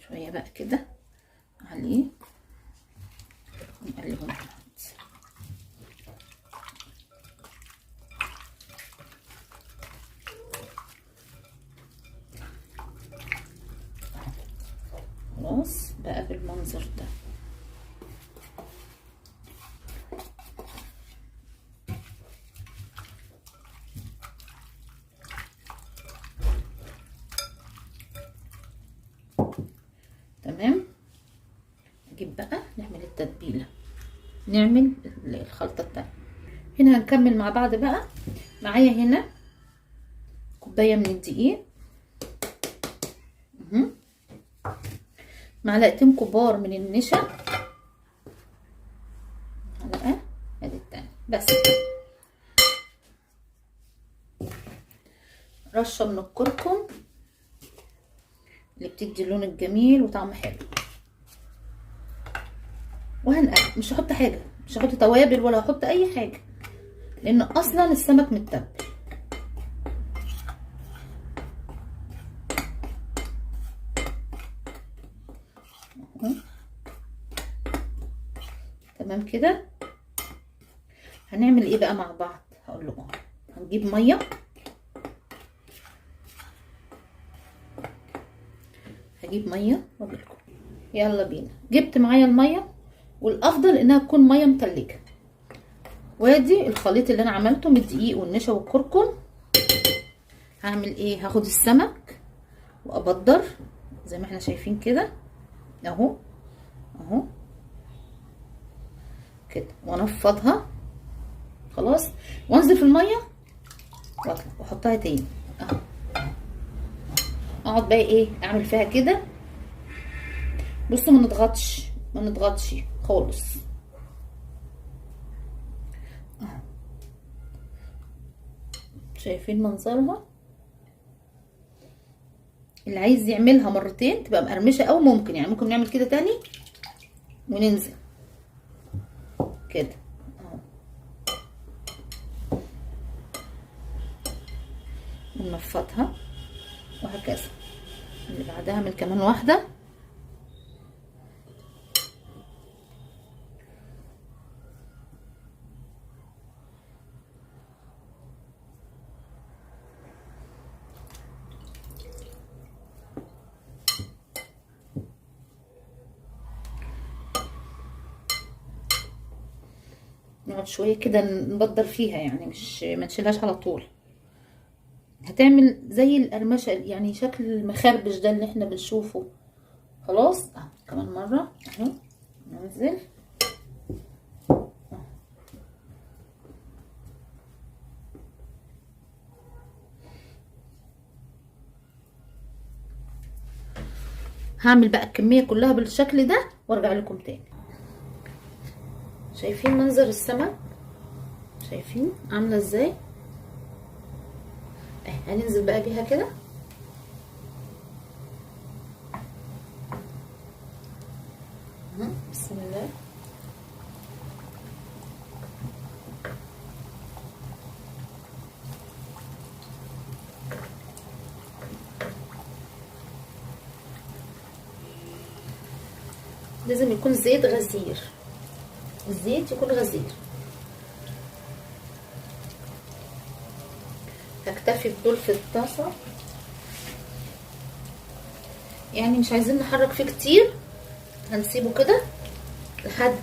شوية بقى كده عليه ونقلبهم مع بعض. خلاص بقى بالمنظر ده. تمام. نجيب بقى نعمل التتبيله، نعمل الخلطة التانية. هنا هنكمل مع بعض بقى. معايا هنا كوباية من الدقيق، معلقتين كبار من النشا، معلقه ادي التانية بس، رشه من الكركم اللي بتدي اللون الجميل وطعم حلو. وهنقلب، مش هحط حاجة، مش هحط توابل ولا هحط اي حاجة، لان اصلا السمك متبل. تمام كده. هنعمل ايه بقى مع بعض؟ هقول لكم. هنجيب مية، هجيب مية واقول لكم. يلا بينا. جبت معايا المية، والافضل انها تكون مية متلجه. وادي الخليط اللي انا عملته من الدقيق والنشا والكركم. هعمل ايه؟ هاخد السمك وابدر زي ما احنا شايفين كده اهو اهو كده، وانفضها خلاص، وانزل في المية واطلع واحطها تاني اهو. اقعد بقى ايه، اعمل فيها كده. بصوا ما نضغطش، ما نضغطش خالص اهو. شايفين منظرها؟ اللي عايز يعملها مرتين تبقى مقرمشه او ممكن يعني ممكن نعمل كده تاني وننزل كده اهو، وننفضها وهكذا. اللي بعدها من كمان واحدة. نقعد شوية كده نبدر فيها، يعني مش ما نشيلهاش على طول. هتعمل زي القرمشه، يعني شكل المخربش ده اللي احنا بنشوفه. خلاص اهو كمان مرة اهو ننزل. هعمل بقى الكمية كلها بالشكل ده وارجع لكم تاني. شايفين منظر السمك؟ شايفين عامله ازاي؟ اهي هننزل بقى بيها كده. بسم الله. لازم يكون زيت غزير، الزيت يكون غزير. هكتفي بدول في الطاسه، يعني مش عايزين نحرك فيه كتير، هنسيبه كده لحد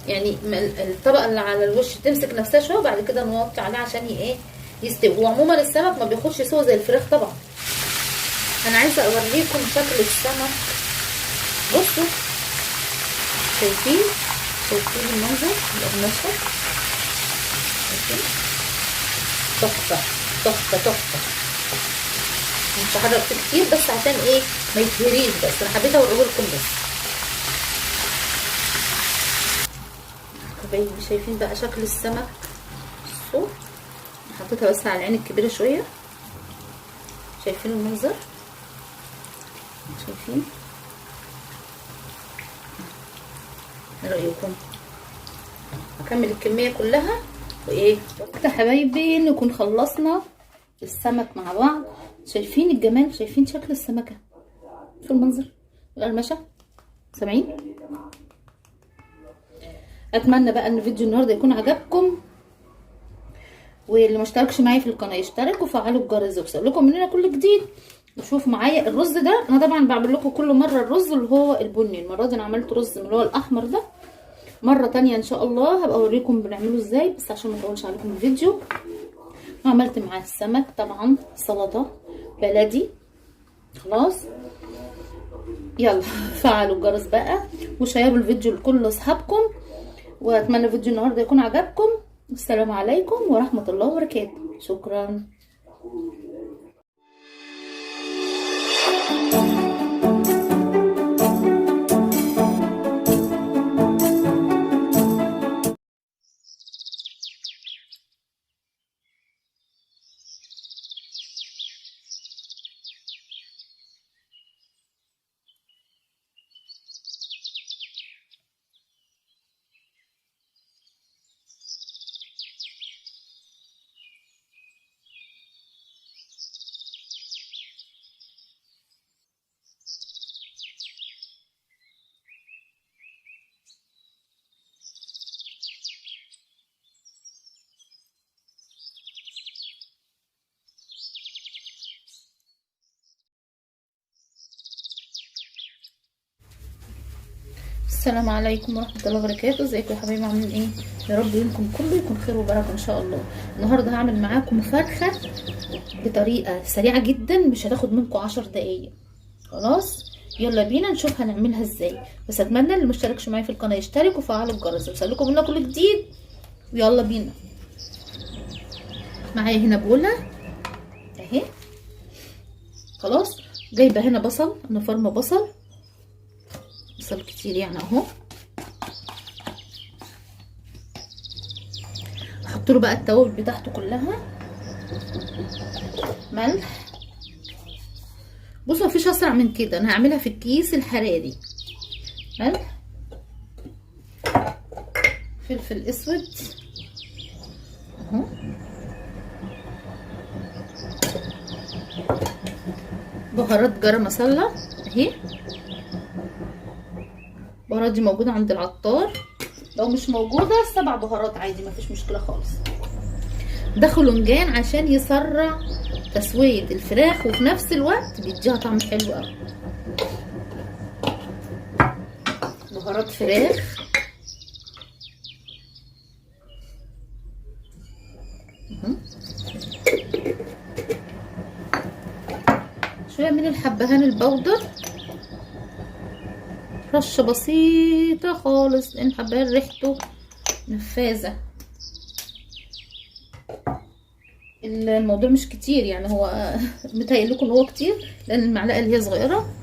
يعني الطبقة اللي على الوش تمسك نفسها شوية، وبعد كده نوطي عليه عشان ايه يستوي. وعموما السمك ما بياخدش سوا زي الفراخ طبعا. انا عايزه اوريكم شكل السمك. بصوا شايفين المنظر القرمشه؟ شايفين؟ تحفة تحفة تحفة. مش هحرك فيه كتير بس عشان ايه ما يتهريش، بس انا حبيت اوريه لكم بس. حبايبي شايفين بقى شكل السمك؟ بصوا حطيتها بس على العين الكبيرة شوية. شايفين المنظر؟ شايفين؟ ايه رايكم؟ هكمل الكمية كلها. وايه وقت حبايبي نكون خلصنا السمك مع بعض. شايفين الجمال؟ شايفين شكل السمكة؟ شوفوا المنظر القرمشه؟ سامعين؟ اتمنى بقى ان فيديو النهارده يكون عجبكم، واللي ما اشتركش معايا في القناة يشترك وفعلوا الجرس ويوصل لكم مننا كل جديد. وشوفوا معايا الرز ده، انا طبعا بعمل لكم كل مرة الرز اللي هو البني، المرة دي انا عملت رز من اللي هو الاحمر ده. مرة تانية ان شاء الله هبقى اوريكم بنعمله ازاي، بس عشان ما اطولش عليكم الفيديو. وعملت معاه السمك طبعا سلطة بلدي. خلاص يلا فعلوا الجرس بقى وشيروا الفيديو لكل اصحابكم، واتمنى فيديو النهارده يكون عجبكم. السلام عليكم ورحمة الله وبركاته. شكرا. السلام عليكم ورحمة الله وبركاته. ازيكم يا حبايبي؟ عاملين ايه؟ يا رب يومكم كله يكون خير وبركة ان شاء الله. النهارده هعمل معاكم فرخة بطريقة سريعة جدا، مش هتاخد منكم 10 دقايق. خلاص يلا بينا نشوف هنعملها ازاي. بس اتمنى اللي مشتركش معايا في القناة يشترك وفعلوا الجرس ويوصلكم منا كل جديد. ويلا بينا. معايا هنا بوله اهي، خلاص جايبه هنا بصل، انا فرمه بصل كتير يعني اهو. احط له بقى التوابل بتاعته كلها، ملح بصوا مفيش اسرع من كده، انا هعملها في الكيس الحراري. ملح، فلفل اسود اهو، بهارات جرم مسالة اهي، البهارات دي موجودة عند العطار، لو مش موجودة 7 بهارات عادي مفيش مشكلة خالص. ده خلنجان عشان يسرع تسويه الفراخ وفي نفس الوقت بيديها طعم حلو قوي. بهارات فراخ شوية من الحبهان البودر، رشه بسيطة خالص لان الحبهان ريحته نفاذه. الموضوع مش كتير يعني، هو متهيأ لكم ان هو كتير لان المعلقة اللي هي صغيرة.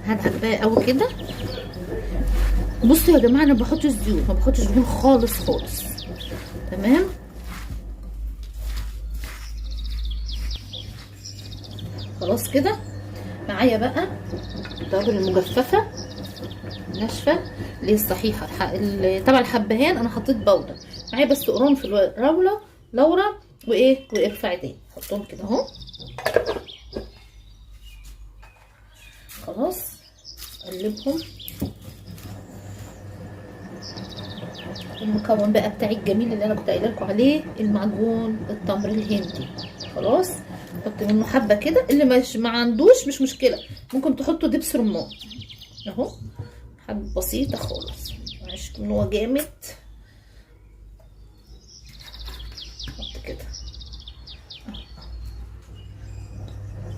هدعك بقى قوي كده. بصوا يا جماعة انا ما بحطش زيوت، ما بحطش دهون خالص خالص، تمام. خلاص كده معايا بقى التوابل المجففه ناشفة اللي هي الصحيحة تبع الحبهان. انا حطيت بودر معايا بس قرنفل روله لورا وايه وقرفه عادية، حطهم كده اهو. خلاص اقلبهم. المكون بقى بتاعي الجميل اللي انا كنت قايله لكم عليه، المعجون التمر الهندي. خلاص حط منه حبه كده، اللي مش ما عندوش مش مشكلة، ممكن تحطوا دبس رمان اهو، حبه بسيطة خالص، معلش ان هو جامد. حط كده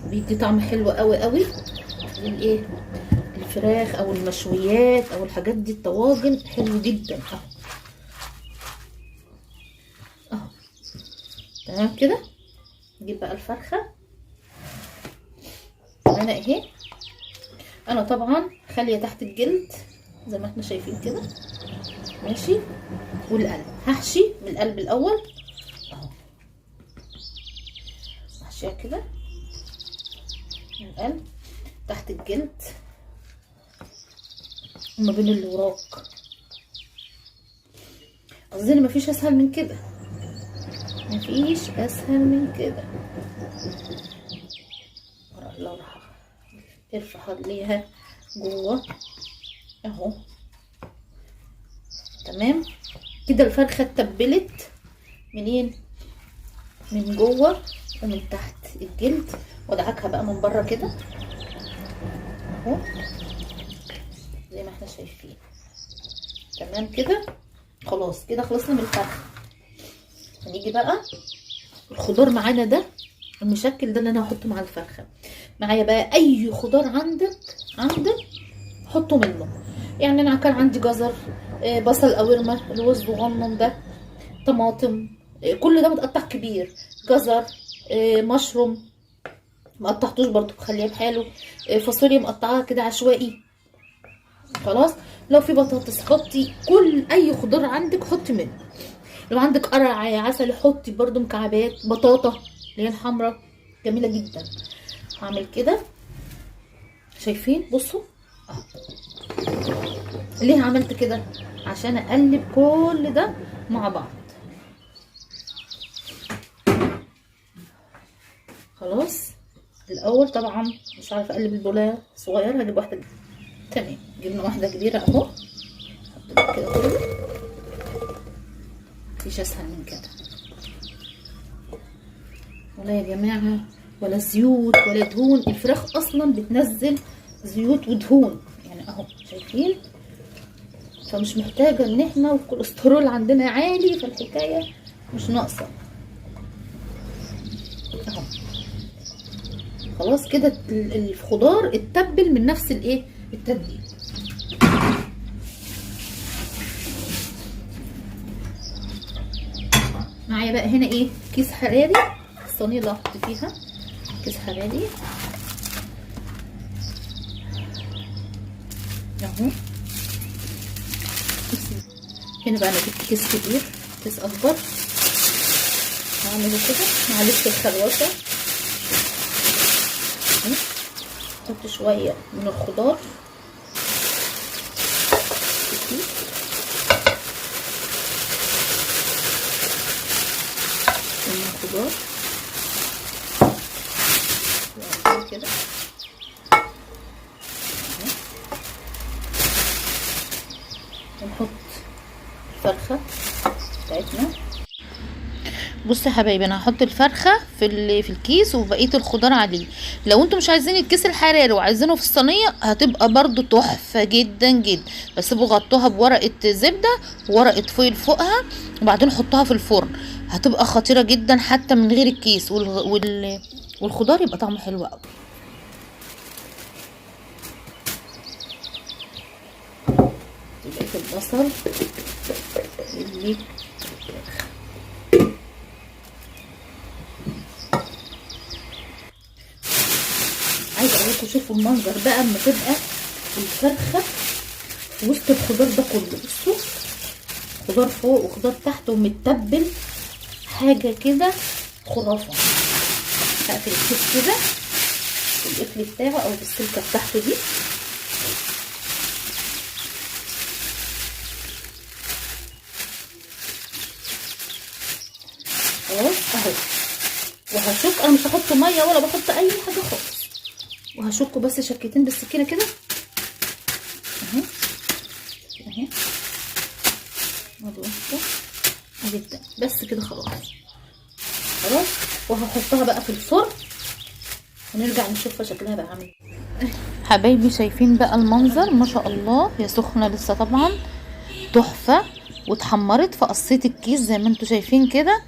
بيدي طعم حلو قوي قوي للايه، الفراخ او المشويات او الحاجات دي، الطواجن حلو جدا اهو اهو. تمام كده. نجيب بقى الفرخه انا اهي، انا طبعا خالية تحت الجلد زي ما احنا شايفين كده، ماشي. والقلب هحشي من القلب الاول اهو، هحشيها كده من القلب تحت الجلد وما بين الوراق. اظن مفيش اسهل من كده، مفيش اسهل من كده. ورق اللورة ارفع ليها جوه اهو. تمام كده. الفرخه اتبلت منين؟ من جوه ومن تحت الجلد، وادعكها بقى من بره كده اهو زي ما احنا شايفين. تمام كده. خلاص كده خلصنا من الفرخه. هنيجي بقى الخضار معانا ده المشكل ده اللي انا هحطه مع الفرخه. معايا بقى اي خضار عندك حطه منه. يعني انا كان عندي جزر، بصل قوارمه اللي هو الصغنن ده، طماطم، كل ده متقطع كبير، جزر، مشروم ما قطعتوش برضو بخليه بحاله، فاصوليا مقطعاها كده عشوائي. خلاص لو في بطاطس حطي، كل اي خضار عندك حطي منه. لو عندك قرع عسل حطي برضو مكعبات، بطاطا اللي هي الحمراء جميلة جدا. هعمل كده، شايفين؟ بصوا اهو. ليه عملت كده؟ عشان اقلب كل ده مع بعض. خلاص الاول طبعا مش عارفه اقلب البوله صغير، هجيب واحدة. تمام جبنا واحدة كبيرة اهو، حط كده كله، مفيش اسهل من كده. ولا يا جماعة ولا زيوت ولا دهون، الفراخ اصلا بتنزل زيوت ودهون يعني اهو شايفين، فمش محتاجه ان احنا، والكوليسترول عندنا عالي فالحكايه مش ناقصه اهو. خلاص كده الخضار اتبل من نفس الايه التتبيل. معايا بقى هنا ايه كيس حراري، الصينية اللي هحط فيها كيس حراري اهو. هنا بقى انا جبت كيس كبير، كيس اكبر، هعمله كده معلش الخلوصه. نحط شوية من الخضار في الكيس، من الخضار كده. ونحط الفرخه بتاعتنا. بصوا يا حبايبي، انا هحط الفرخه في الكيس وبقية الخضار عليه. لو انتم مش عايزين الكيس الحراري وعايزينه في الصينية هتبقى برضو تحفة جدا جدا، بس ابقوا غطوها بورقه زبدة وورقة فويل فوقها، وبعدين حطوها في الفرن، هتبقى خطيرة جدا حتى من غير الكيس، والخضار يبقى طعمه حلو قوي. بقية البصل اللي عايزه اقول لكم، شوفوا المنظر بقى اما تبقى الفرخه في وسط الخضار ده كله. بصوا، خضار فوق وخضار تحت ومتبل، حاجة كده خرافه. هقفل الكيس كده بالقفل بتاعه او بالسلكه بتاعته دي. خلاص اهو. وهشك، انا مش هحط مية ولا بحط اي حاجة خالص، وهشكه بس شكتين بالسكينة كده اهي اهي، ادي واحدة ادي التانية، بس كده خلاص خلاص. وهحطها بقى في الفرن ونرجع نشوفها شكلها بقى عامل ايه. حبايبي شايفين بقى المنظر؟ ما شاء الله، هي سخنة لسه طبعا، تحفة، واتحمرت. فقصيت الكيس زي ما انتم شايفين كده،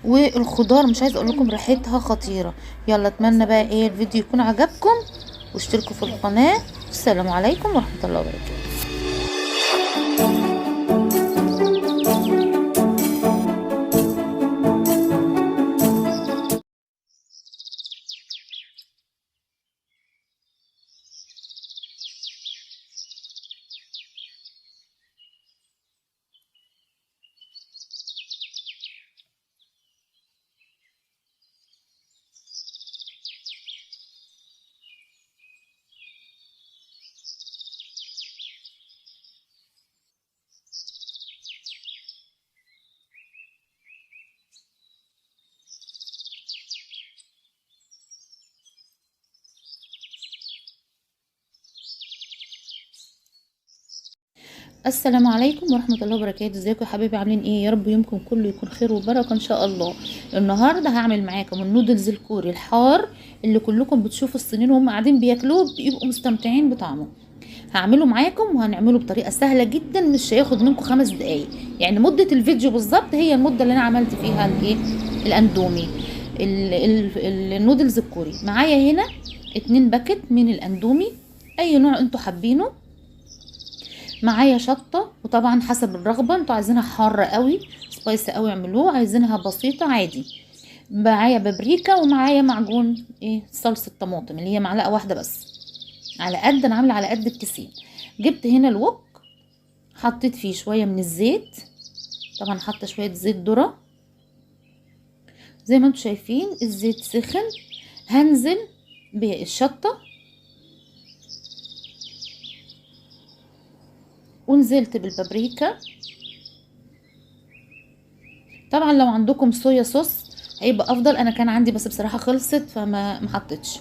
والخضار مش عايزه اقول لكم ريحتها خطيرة. يلا اتمنى بقى ايه الفيديو يكون عجبكم، واشتركوا في القناة. السلام عليكم ورحمة الله وبركاته. السلام عليكم ورحمة الله وبركاته. ازيكم يا حبايبي، عاملين ايه؟ يا رب يومكم كله يكون خير وبركة ان شاء الله. النهارده هعمل معاكم النودلز الكوري الحار اللي كلكم بتشوفوا الصينيين وهم قاعدين بياكلوه بيبقوا مستمتعين بطعمه. هعمله معاكم وهنعمله بطريقة سهلة جدا، مش هياخد منكم 5 دقايق، يعني مده الفيديو بالظبط هي المدة اللي انا عملت فيها الايه الاندومي النودلز الكوري. معايا هنا 2 باكت من الاندومي، اي نوع انتوا حابينه. معايا شطه، وطبعا حسب الرغبة، انتوا عايزينها حارة قوي spicy قوي اعملوه، عايزينها بسيطة عادي. معايا بابريكا، ومعايا معجون ايه صلصه طماطم اللي هي معلقه واحدة بس، على قد انا عامله على قد الكيسين. جبت هنا ال wok، حطيت فيه شوية من الزيت، طبعا حاطه شوية زيت ذره زي ما انتوا شايفين. الزيت سخن، هنزل بالشطه، ونزلت بالبابريكا. طبعا لو عندكم صويا صوص هيبقى افضل، انا كان عندي بس بصراحة خلصت فما محطتش.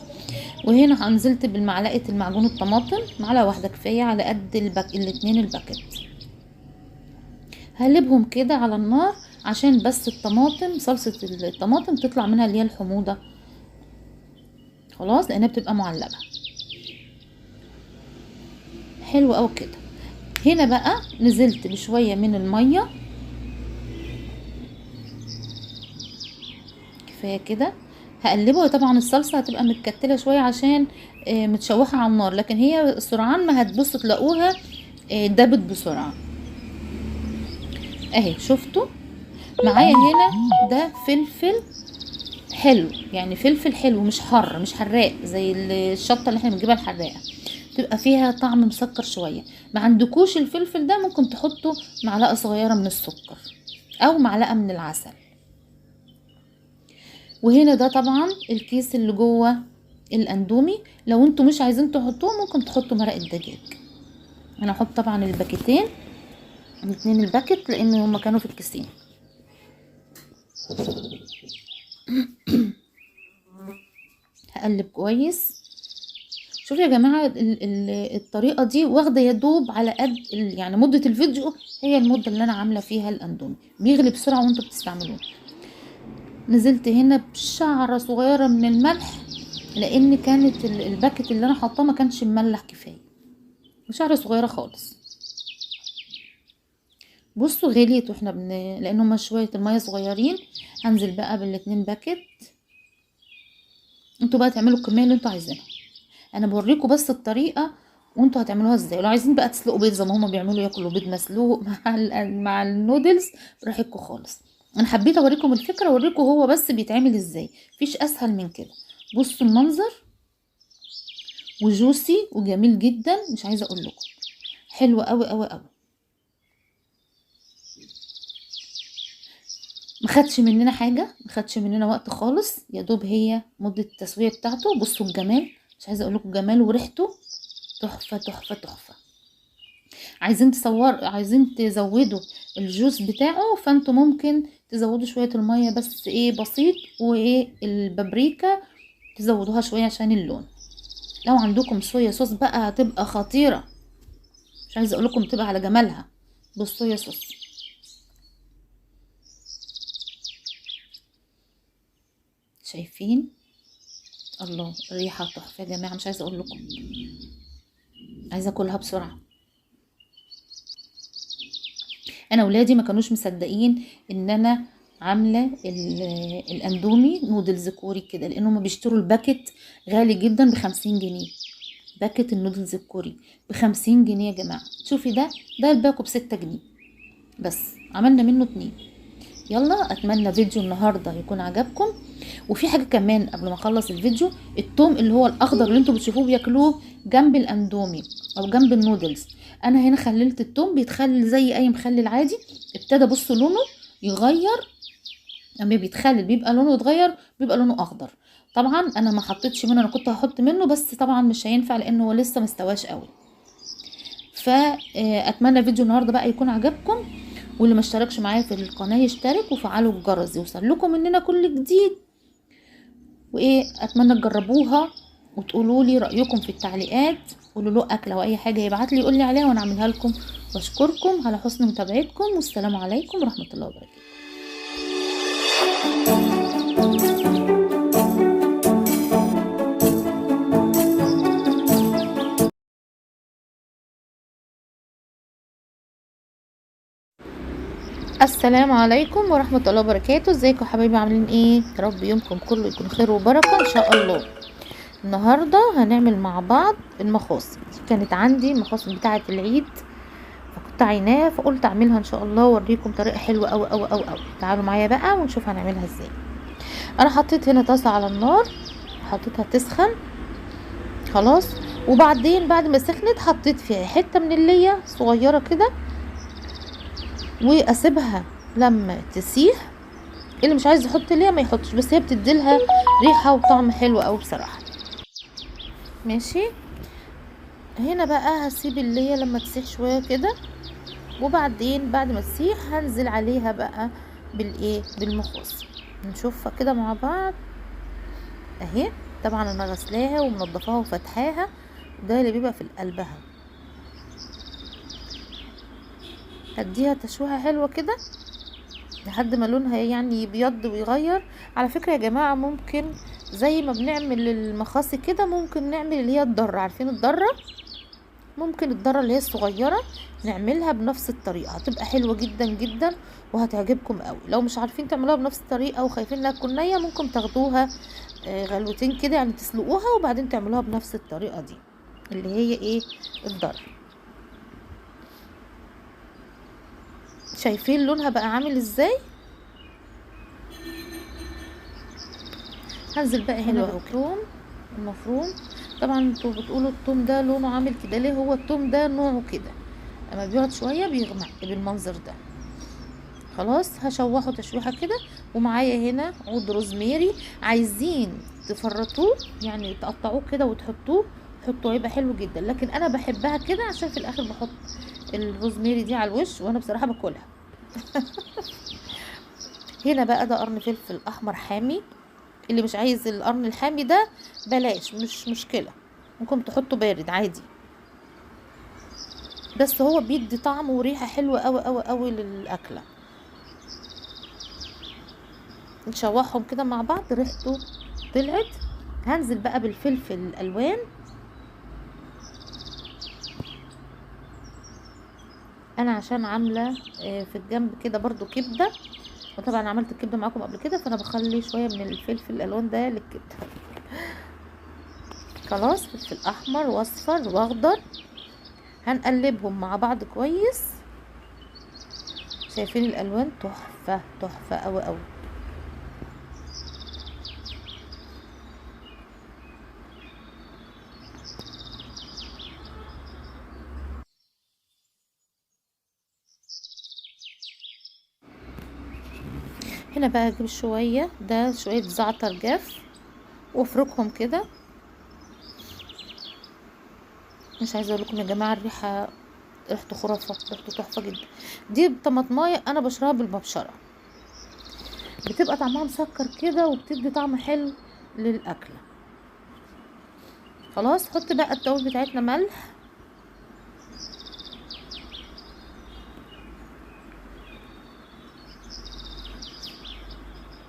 وهنا نزلت بالمعلقه المعجون الطماطم، معلقه واحدة كفاية على قد الاتنين الباكت. هقلبهم كده على النار عشان بس الطماطم صلصه الطماطم تطلع منها اللي هي الحموضة خلاص، لانها بتبقى معلبه. حلو قوي كده. هنا بقى نزلت بشوية من المية، كفاية كده. هقلبه. طبعا الصلصه هتبقى متكتله شوية عشان متشوحه على النار، لكن هي سرعان ما هتبصوا تلاقوها دابت بسرعة. اهي شفتوا معايا هنا ده فلفل حلو، يعني فلفل حلو مش حر، مش حراق زي الشطه اللي احنا بنجيبها الحراقه، تبقى فيها طعم مسكر شوية. ما عندكوش الفلفل ده ممكن تحطوا معلقه صغيرة من السكر او معلقه من العسل. وهنا ده طبعا الكيس اللي جوه الاندومي. لو انتوا مش عايزين تحطوه ممكن تحطوا مرق الدجاج. انا هحط طبعا الباكيتين الاثنين ال packet لان هما كانوا في الكيسين. هقلب كويس. شوفوا يا جماعة الطريقة دي واخده يا دوب على قد يعني مده الفيديو، هي المدة اللي انا عامله فيها الاندومي. بيغلي بسرعة وانتوا بتستعملوه. نزلت هنا بشعره صغيرة من الملح لان كانت ال packet اللي انا حاطاه ما كانش مملح كفاية، شعره صغيرة خالص. بصوا غليت واحنا لان هما شوية المية صغيرين. هنزل بقى بالاتنين packet. انتوا بقى تعملوا الكمية اللي انتوا عايزينها، انا بوريكم بس الطريقة وانتوا هتعملوها ازاي. لو عايزين بقى تسلقوا بيض زي ما هما بيعملوا، ياكلوا بيض مسلوق مع النودلز براحتكم خالص. انا حبيت اوريكم الفكرة، اوريكم هو بس بيتعمل ازاي، مفيش اسهل من كده. بصوا المنظر و juicy وجميل جدا، مش عايزه اقول لكم، حلو قوي قوي قوي. ما خدش مننا حاجة، ما خدش مننا وقت خالص، يا دوب هي مده التسوية بتاعته. بصوا الجمال، مش عايزه اقول لكم الجمال، وريحته تحفة تحفة تحفة. عايزين عايزين تزودوا ال juice بتاعه، فانتوا ممكن تزودوا شوية المية بس ايه بسيط، وايه البابريكا تزودوها شوية عشان اللون. لو عندكم صويا صوص بقى هتبقى خطيرة، مش عايزه اقول لكم تبقى على جمالها بالصويا صوص. شايفين الله الريحة تحفة يا جماعة، مش عايزه اقول لكم، عايزه اكلها بسرعة. انا ولادي ما كانوش مصدقين ان انا عامله الاندومي نودلز كوري كده، لان هما بيشتروا ال packet غالي جدا ب50 جنيه. packet النودلز الكوري ب50 جنيه يا جماعة. شوفي ده الباكو ب6 جنيه بس، عملنا منه 2. يلا اتمنى فيديو النهارده يكون عجبكم. وفي حاجة كمان قبل ما اخلص الفيديو، التوم اللي هو الاخضر اللي انتوا بتشوفوه بياكلوه جنب الاندومي او جنب النودلز، انا هنا خللت التوم، بيتخلل زي اي مخلل عادي. ابتدى بصوا لونه يغير، لما بيتخلل بيبقى لونه اتغير، بيبقى لونه اخضر. طبعا انا ما حطيتش منه، انا كنت هحط منه بس طبعا مش هينفع لانه هو لسه ما استواش قوي. فاتمنى فيديو النهارده بقى يكون عجبكم، واللي ما اشتركش معايا في القناة يشترك وفعلوا الجرس يوصل لكم مننا كل جديد. وايه اتمنى تجربوها وتقولوا لي رايكم في التعليقات، قولوا له اكله او اي حاجة يبعت لي يقول لي عليها وانا اعملها لكم. واشكركم على حسن متابعتكم، والسلام عليكم ورحمة الله وبركاته. السلام عليكم ورحمة الله وبركاته. ازيكم حبايبي، عاملين ايه؟ يا رب يومكم كله يكون خير وبركة ان شاء الله. النهاردة هنعمل مع بعض المخاصي. كانت عندي المخاصي بتاعة العيد فكنت عيناها، فقلت اعملها ان شاء الله واوريكم طريقة حلوة اوي اوي اوي اوي. تعالوا معايا بقى ونشوف هنعملها ازاي. انا حطيت هنا طاسة على النار، حطيتها تسخن خلاص، وبعدين بعد ما سخنت حطيت فيها حتة من اللية صغيرة كده، واسيبها لما تسيح. اللي مش عايز يحط ليها ما يحطش، بس هي بتديلها ريحه وطعم حلو قوي بصراحة. ماشي، هنا بقى هسيب اللية لما تسيح شوية كده، وبعدين بعد ما تسيح هنزل عليها بقى بالايه، بالمخاص. نشوفها كده مع بعض اهي. طبعا انا غسلاها ومنضفاها وفتحاها، ده اللي بيبقى في قلبها. هديها تشويحه حلوة كده لحد ما لونها يعني يبيض ويغير. على فكرة يا جماعة ممكن زي ما بنعمل المخاصي كده ممكن نعمل اللي هي الضره، عارفين الضره؟ ممكن الضره اللي هي الصغيرة نعملها بنفس الطريقة، هتبقى حلوة جدا جدا وهتعجبكم قوي. لو مش عارفين تعملوها بنفس الطريقة وخايفين انها تكون نيه، ممكن تاخدوها غلوتين كده يعني، تسلقوها وبعدين تعملوها بنفس الطريقة دي اللي هي ايه، الضره. شايفين لونها بقى عامل ازاي؟ هنزل بقى هنا بالثوم المفروم. طبعا انتوا بتقولوا الثوم ده لونه عامل كده ليه؟ هو الثوم ده نوعه كده، اما بيقعد شوية بيغمق بالمنظر ده. خلاص هشوحه تشويحه كده. ومعايا هنا عود روزميري، عايزين تفرطوه يعني تقطعوه كده وتحطوه، حطوه هيبقى حلو جدا، لكن انا بحبها كده عشان في الاخر بحط الروزميري دي على الوش، وانا بصراحة باكلها. هنا بقى ده قرن فلفل احمر حامي، اللي مش عايز القرن الحامي ده بلاش، مش مشكلة، ممكن تحطه بارد عادي، بس هو بيدي طعم وريحه حلوة قوي قوي قوي للاكله. نشوحهم كده مع بعض، ريحته طلعت. هنزل بقى بالفلفل الالوان. انا عشان عامله في الجنب كده برضو كبده، وطبعا عملت الكبده معاكم قبل كده، فانا بخلي شوية من الفلفل الالوان ده للكبده. خلاص فلفل احمر واصفر واخضر، هنقلبهم مع بعض كويس. شايفين الالوان تحفة تحفة قوي قوي. هنا بقى اجيب شوية ده شوية زعتر جاف وافركهم كده. مش عايزه اقول لكم يا جماعة الريحة، ريحته خرافه، ريحته تحفة جدا. دي طماطمايه انا بشربها بالمبشره، بتبقى طعمها مسكر كده وبتدي طعم حلو للاكله. خلاص حط بقى التوابل بتاعتنا، ملح،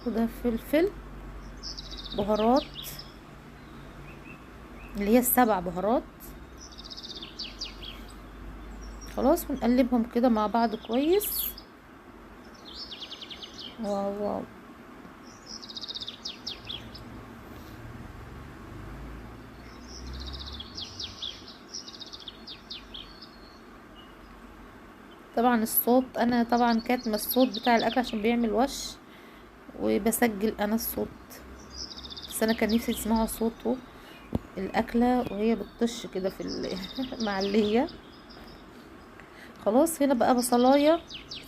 وده فلفل، بهارات اللي هي السبع بهارات. خلاص ونقلبهم كده مع بعض كويس. واو واو. طبعا الصوت، انا طبعا كاتمه الصوت بتاع الاكل عشان بيعمل وش، وبسجل انا الصوت، بس انا كان نفسي تسمعوا صوته الاكلة وهي بتطش كده في معليه. خلاص هنا بقى بصلايه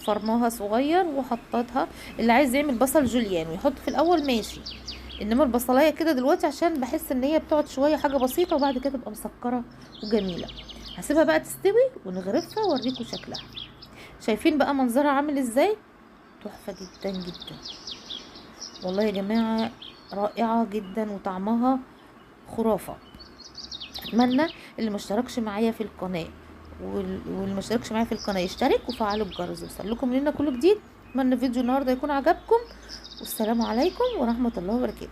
فرماها صغير وحطيتها. اللي عايز يعمل بصل جوليان ويحط في الاول ماشي، انما البصلايه كده دلوقتي عشان بحس ان هي بتقعد شوية حاجة بسيطة وبعد كده تبقى مسكره وجميلة. هسيبها بقى تستوي ونغرفها واوريكم شكلها. شايفين بقى منظرها عامل ازاي؟ تحفة جدا جدا والله يا جماعة، رائعة جدا وطعمها خرافه. اتمنى اللي ما اشتركش معايا في القناة واللي ما اشتركش معايا في القناة يشترك وفعلوا الجرس، يوصل لكم مننا كل جديد. اتمنى فيديو النهارده يكون عجبكم، والسلام عليكم ورحمة الله وبركاته.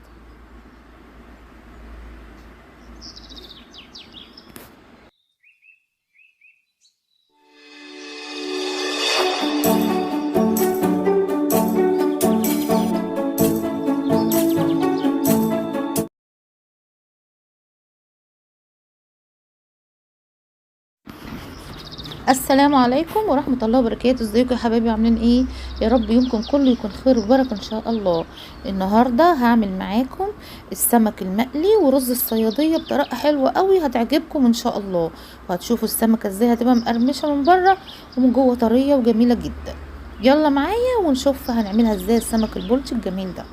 السلام عليكم ورحمة الله وبركاته. ازيكم يا حبايبي، عاملين ايه؟ يا رب يومكم كله يكون خير وبركة ان شاء الله. النهاردة هعمل معاكم السمك المقلي ورز الصيادية بطريقة حلوة قوي هتعجبكم ان شاء الله، وهتشوفوا السمكة ازاي هتبقى مقرمشة من بره ومن جوه طرية وجميلة جدا. يلا معايا ونشوف هنعملها ازاي السمك البلطي الجميل ده.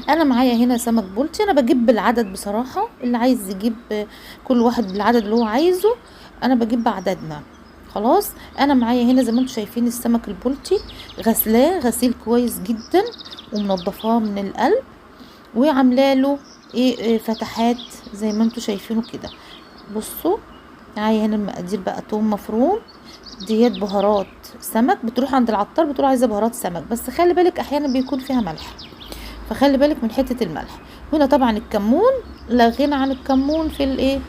انا معايا هنا سمك بلطي، انا بجيب بالعدد بصراحة، اللي عايز يجيب كل واحد بالعدد اللي هو عايزه، انا بجيب بعددنا. خلاص انا معايا هنا زي ما انتم شايفين السمك البلطي، غسلاه غسيل كويس جدا ومنضفاه من القلب، وعامله له ايه فتحات زي ما انتم شايفينه كده. بصوا معايا هنا المقادير بقى، توم مفروم، ديت بهارات سمك، بتروح عند العطار بتقول عايزه بهارات سمك، بس خلي بالك احيانا بيكون فيها ملح، فخلي بالك من حتة الملح. هنا طبعا الكمون لا غنى عن الكمون في الايه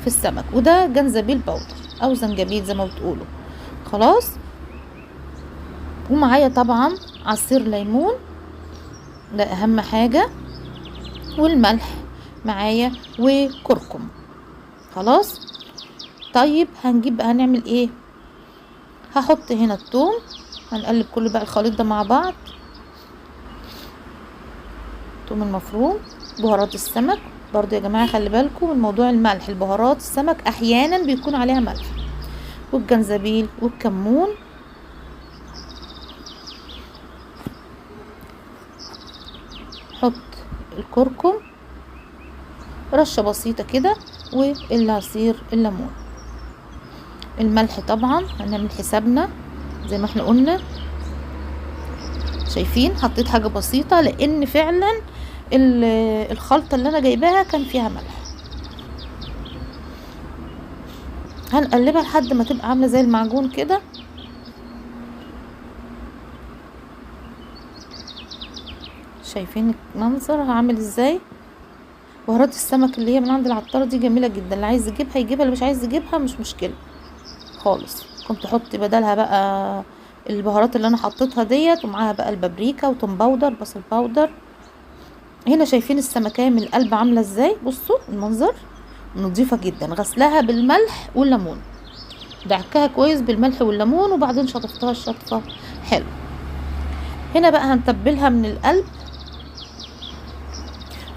في السمك، وده جنزبيل باودر او زنجبيل زي ما بتقولوا. خلاص ومعايا طبعا عصير ليمون، ده اهم حاجة، والملح معايا وكركم. خلاص طيب هنجيب هنعمل ايه؟ هحط هنا الثوم، هنقلب كل بقى الخليط ده مع بعض، الثوم المفروم، بهارات السمك برضو يا جماعة خلي بالكم من موضوع الملح، البهارات السمك احيانا بيكون عليها ملح، والجنزبيل والكمون. حط الكركم رشه بسيطة كده، والعصير الليمون، الملح طبعا هنعمل حسابنا زي ما احنا قلنا. شايفين حطيت حاجة بسيطة لان فعلا الخلطة اللي انا جايباها كان فيها ملح. هنقلبها لحد ما تبقى عامله زي المعجون كده. شايفين المنظر عامل ازاي؟ بهارات السمك اللي هي من عند العطاره دي جميلة جدا، اللي عايز يجيبها يجيبها، اللي مش عايز يجيبها مش مشكلة خالص. كنت احط بدلها بقى البهارات اللي انا حطيتها ديت، ومعاها بقى البابريكا وتوم powder بصل powder. هنا شايفين السمكيه من القلب عامله ازاي؟ بصوا المنظر، نظيفة جدا، غسلها بالملح والليمون، دعكها كويس بالملح والليمون، وبعدين شطفتها الشطفه حلو. هنا بقى هنتبلها من القلب،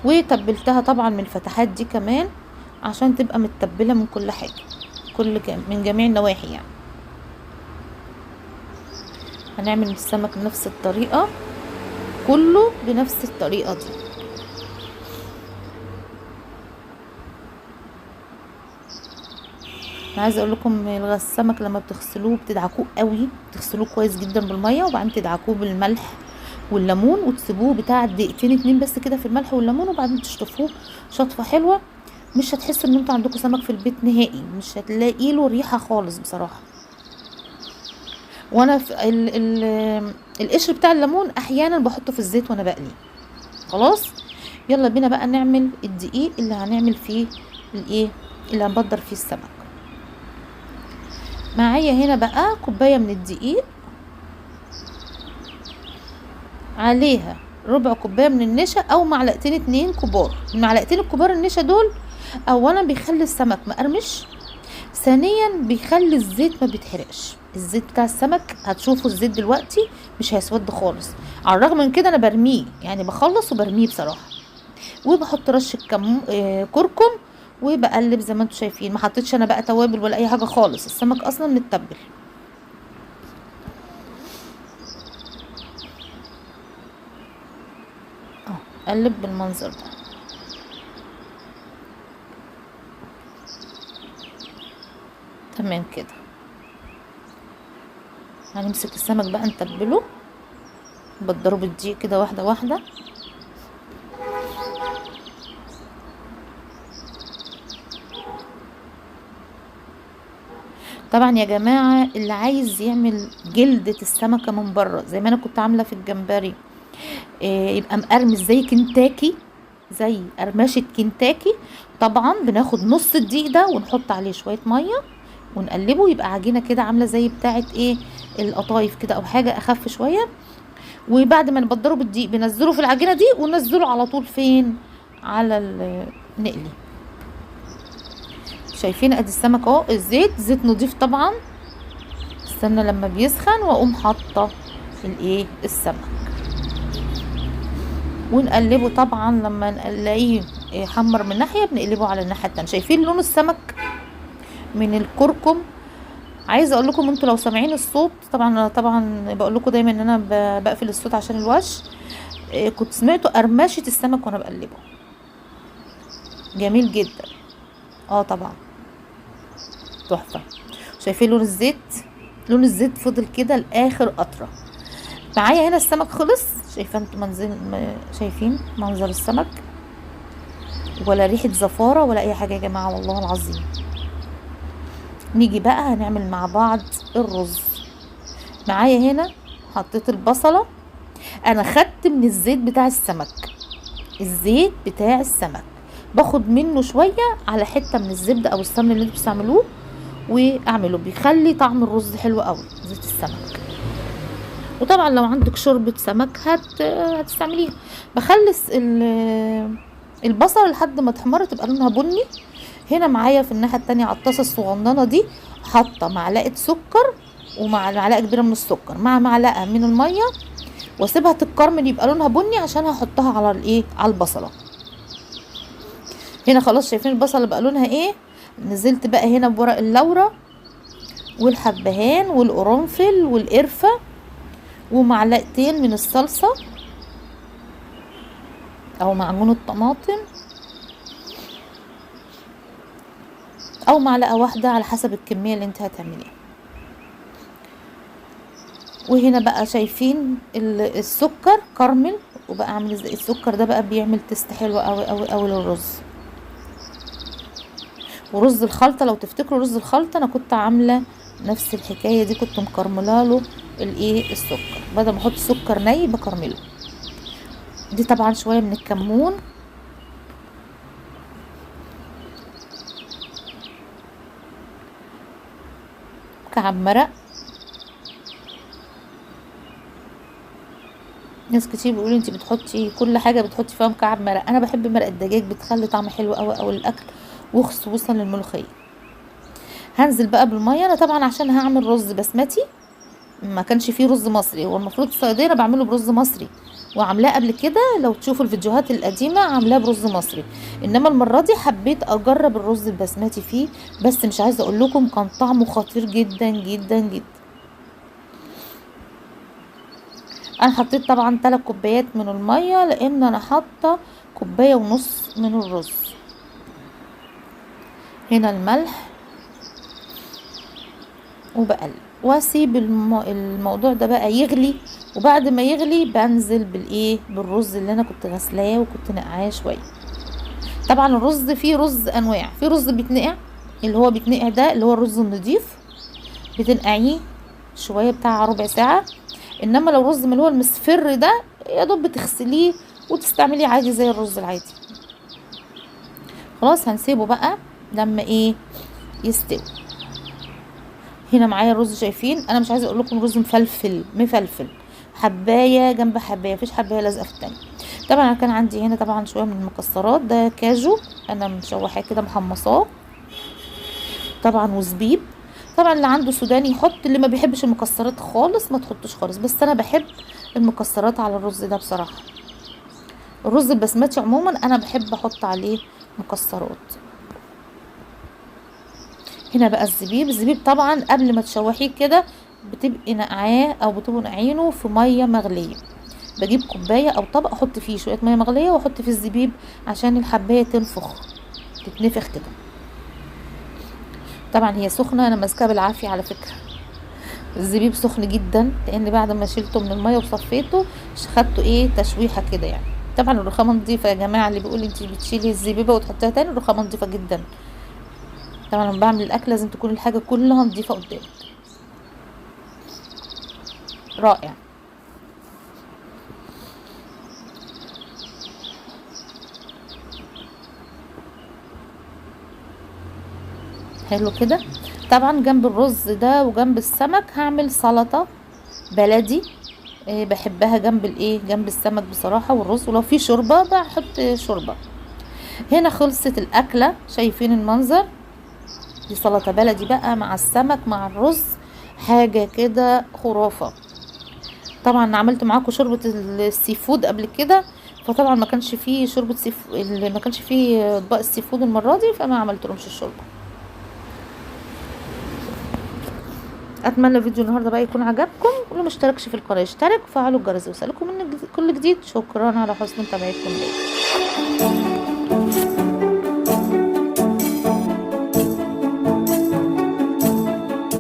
وتبلتها طبعا من الفتحات دي كمان عشان تبقى متبله من كل حاجة، من جميع النواحي يعني. هنعمل السمك بنفس الطريقة، كله بنفس الطريقة دي. انا عايزه اقول لكم السمك لما بتغسلوه بتدعكوه قوي، بتغسلوه كويس جدا بالمية، وبعدين تدعكوه بالملح والليمون، وتسيبوه بتاع دقيقتين اتنين بس كده في الملح والليمون، وبعدين تشطفوه شطفه حلوة. مش هتحسوا ان انتوا عندكم سمك في البيت نهائي، مش هتلاقي له ريحه خالص بصراحة. وانا في القشر بتاع الليمون احيانا بحطه في الزيت وانا بقليه. خلاص يلا بينا بقى نعمل الدقيق اللي هنعمل فيه الايه، اللي هنبدر فيه السمك. معايا هنا بقى كوباية من الدقيق، عليها ربع كوباية من النشا او معلقتين 2 كبار. المعلقتين الكبار النشا دول اولا بيخلي السمك مقرمش، ثانيا بيخلي الزيت ما بيتحرقش. الزيت بتاع السمك هتشوفوا الزيت دلوقتي مش هيسود خالص. على الرغم من كده انا برميه، يعني بخلص وبرميه بصراحة. وبحط رشه كركم وبقلب زي ما انتم شايفين. ما حطيتش انا بقى توابل ولا اي حاجة خالص، السمك اصلا متبل. قلب بالمنظر ده. تمام كده. هنمسك السمك بقى نتبله، بضربه بالدقيق كده واحدة واحدة. طبعا يا جماعة اللي عايز يعمل جلدة السمكة من بره زي ما انا كنت عامله في الجمبري، يبقى مقرمش زي كنتاكي، زي قرمشه كنتاكي. طبعا بناخد نص الدقيق ده ونحط عليه شوية مية ونقلبه، يبقى عجينه كده عامله زي بتاعه ايه القطايف كده او حاجة اخف شوية. وبعد ما نبدره بالدقيق بنزله في العجينة دي، وننزله على طول فين؟ على نقلي. شايفين ادي السمك اهو، الزيت زيت نضيف طبعا. استنى لما بيسخن واقوم حاطه الايه السمك ونقلبه. طبعا لما نلاقيه حمر من ناحية بنقلبه على الناحية التانية. شايفين لون السمك من الكركم؟ عايزه اقول لكم انتوا لو سامعين الصوت، طبعا طبعا بقول لكم دايما ان انا بقفل الصوت عشان الوش. كنت سمعتوا قرمشه السمك وانا بقلبه، جميل جدا. طبعا تحفة. شايفين لون الزيت؟ لون الزيت فضل كده لاخر قطرة. معايا هنا السمك خلص. شايفه انتوا منزل، شايفين منظر السمك؟ ولا ريحه زفاره ولا اي حاجة يا جماعة والله العظيم. نيجي بقى هنعمل مع بعض الرز. معايا هنا حطيت البصله، انا خدت من الزيت بتاع السمك، الزيت بتاع السمك باخد منه شوية على حتة من الزبدة او السمن اللي انتوا بتستعملوه واعمله، بيخلي طعم الرز حلو قوي زيت السمك. وطبعا لو عندك شوربة سمك هتستعمليها. بخلص البصل لحد ما تحمر تبقى لونها بني. هنا معايا في الناحية التانية على الطاسه الصغننه دي حاطه معلقه سكر ومع معلقه كبيرة من السكر مع معلقه من المية، واسيبها تتكرمل يبقى لونها بني عشان هحطها على الايه، على البصله. هنا خلاص شايفين البصله بقى لونها ايه. نزلت بقى هنا بورق اللورة والحبهان والقرنفل والقرفه ومعلقتين من الصلصه. او معجون الطماطم، او معلقه واحدة على حسب الكمية اللي انت هتعمليها. وهنا بقى شايفين السكر كرمل وبقى عامل ازاي. السكر ده بقى بيعمل taste حلو قوي قوي قوي للرز. ورز الخلطة لو تفتكروا رز الخلطة انا كنت عامله نفس الحكاية دي، كنت مكرمله له الايه السكر، بدل ما احط سكر ني بكرمله. دي طبعا شوية من الكمون، مكعب مرق. ناس كتير بيقولوا انت بتحطي كل حاجة بتحطي فيها مكعب مرق، انا بحب مرق الدجاج، بتخلي طعم حلو قوي قوي للاكل، وخصوصا للملوخيه. هنزل بقى بالمية. انا طبعا عشان هعمل رز بسمتي ما كانش فيه رز مصري، هو المفروض الصياديه انا بعمله برز مصري وعاملاه قبل كده، لو تشوفوا الفيديوهات القديمة عاملاه برز مصري، انما المرة دي حبيت اجرب الرز البسمتي فيه، بس مش عايزه اقول لكم كان طعمه خطير جدا جدا جدا. انا حطيت طبعا 3 كوبايات من المية لان انا حاطه 1.5 كوباية من الرز. هنا الملح، وبقلب واسيب الموضوع ده بقى يغلي، وبعد ما يغلي بنزل بالايه بالرز اللي انا كنت غسلاه وكنت نقعاه شوية. طبعا الرز فيه رز انواع، في رز بيتنقع اللي هو بيتنقع ده اللي هو الرز النضيف بتنقعيه شوية بتاع ربع ساعة، انما لو رز من اللي هو المصفر ده يا دوب بتغسليه وتستعمليه عادي زي الرز العادي. خلاص هنسيبه بقى لما ايه يستوي. هنا معايا الرز، شايفين انا مش عايزه اقول لكم رز مفلفل مفلفل، حبايه جنب حبايه، مفيش حبايه لازقه في التانية. طبعا انا كان عندي هنا طبعا شوية من المكسرات، ده كاجو انا مشوحاه كده محمصاه طبعا، وزبيب. طبعا اللي عنده سوداني يحط، اللي ما بيحبش المكسرات خالص ما تحطوش خالص، بس انا بحب المكسرات على الرز ده بصراحة. الرز البسمتي عموما انا بحب احط عليه مكسرات. هنا بقى الزبيب، الزبيب طبعا قبل ما تشوحيه كده بتبقي نقعاه او بتبقوا نقعينه في مية مغليه. بجيب كوباية او طبق احط فيه شوية مية مغليه واحط فيه الزبيب عشان الحبايه تنفخ تتنفخ كده. طبعا هي سخنة، انا ماسكاها بالعافية على فكرة، الزبيب سخن جدا لان بعد ما شيلته من المية وصفيته خدته ايه تشويحه كده يعني. طبعا الرخامه نظيفة يا جماعة، اللي بيقول انت بتشيلي الزبيبه وتحطيها تاني، الرخامه نظيفة جدا. طبعا لما بعمل الاكل لازم تكون الحاجة كلها نظيفة قدامك. رائع. حلو كده. طبعا جنب الرز ده وجنب السمك هعمل سلطة بلدي، بحبها جنب الايه جنب السمك بصراحة والرز، ولو في شوربة بحط شوربة. هنا خلصت الاكلة، شايفين المنظر؟ دي سلطة بلدي بقى مع السمك مع الرز، حاجة كده خرافه. طبعا عملت معاكم شوربة ال seafood قبل كده، فطبعا ما كانش فيه شوربة seafood، ما كانش فيه اطباق ال seafood المرة دي، فما عملت لهمش الشوربة. اتمنى فيديو النهارده بقى يكون عجبكم، واللي ما اشتركش في القناة يشترك وفعلوا الجرس يوصلكم من كل جديد. شكرا على حسن متابعتكم ليا.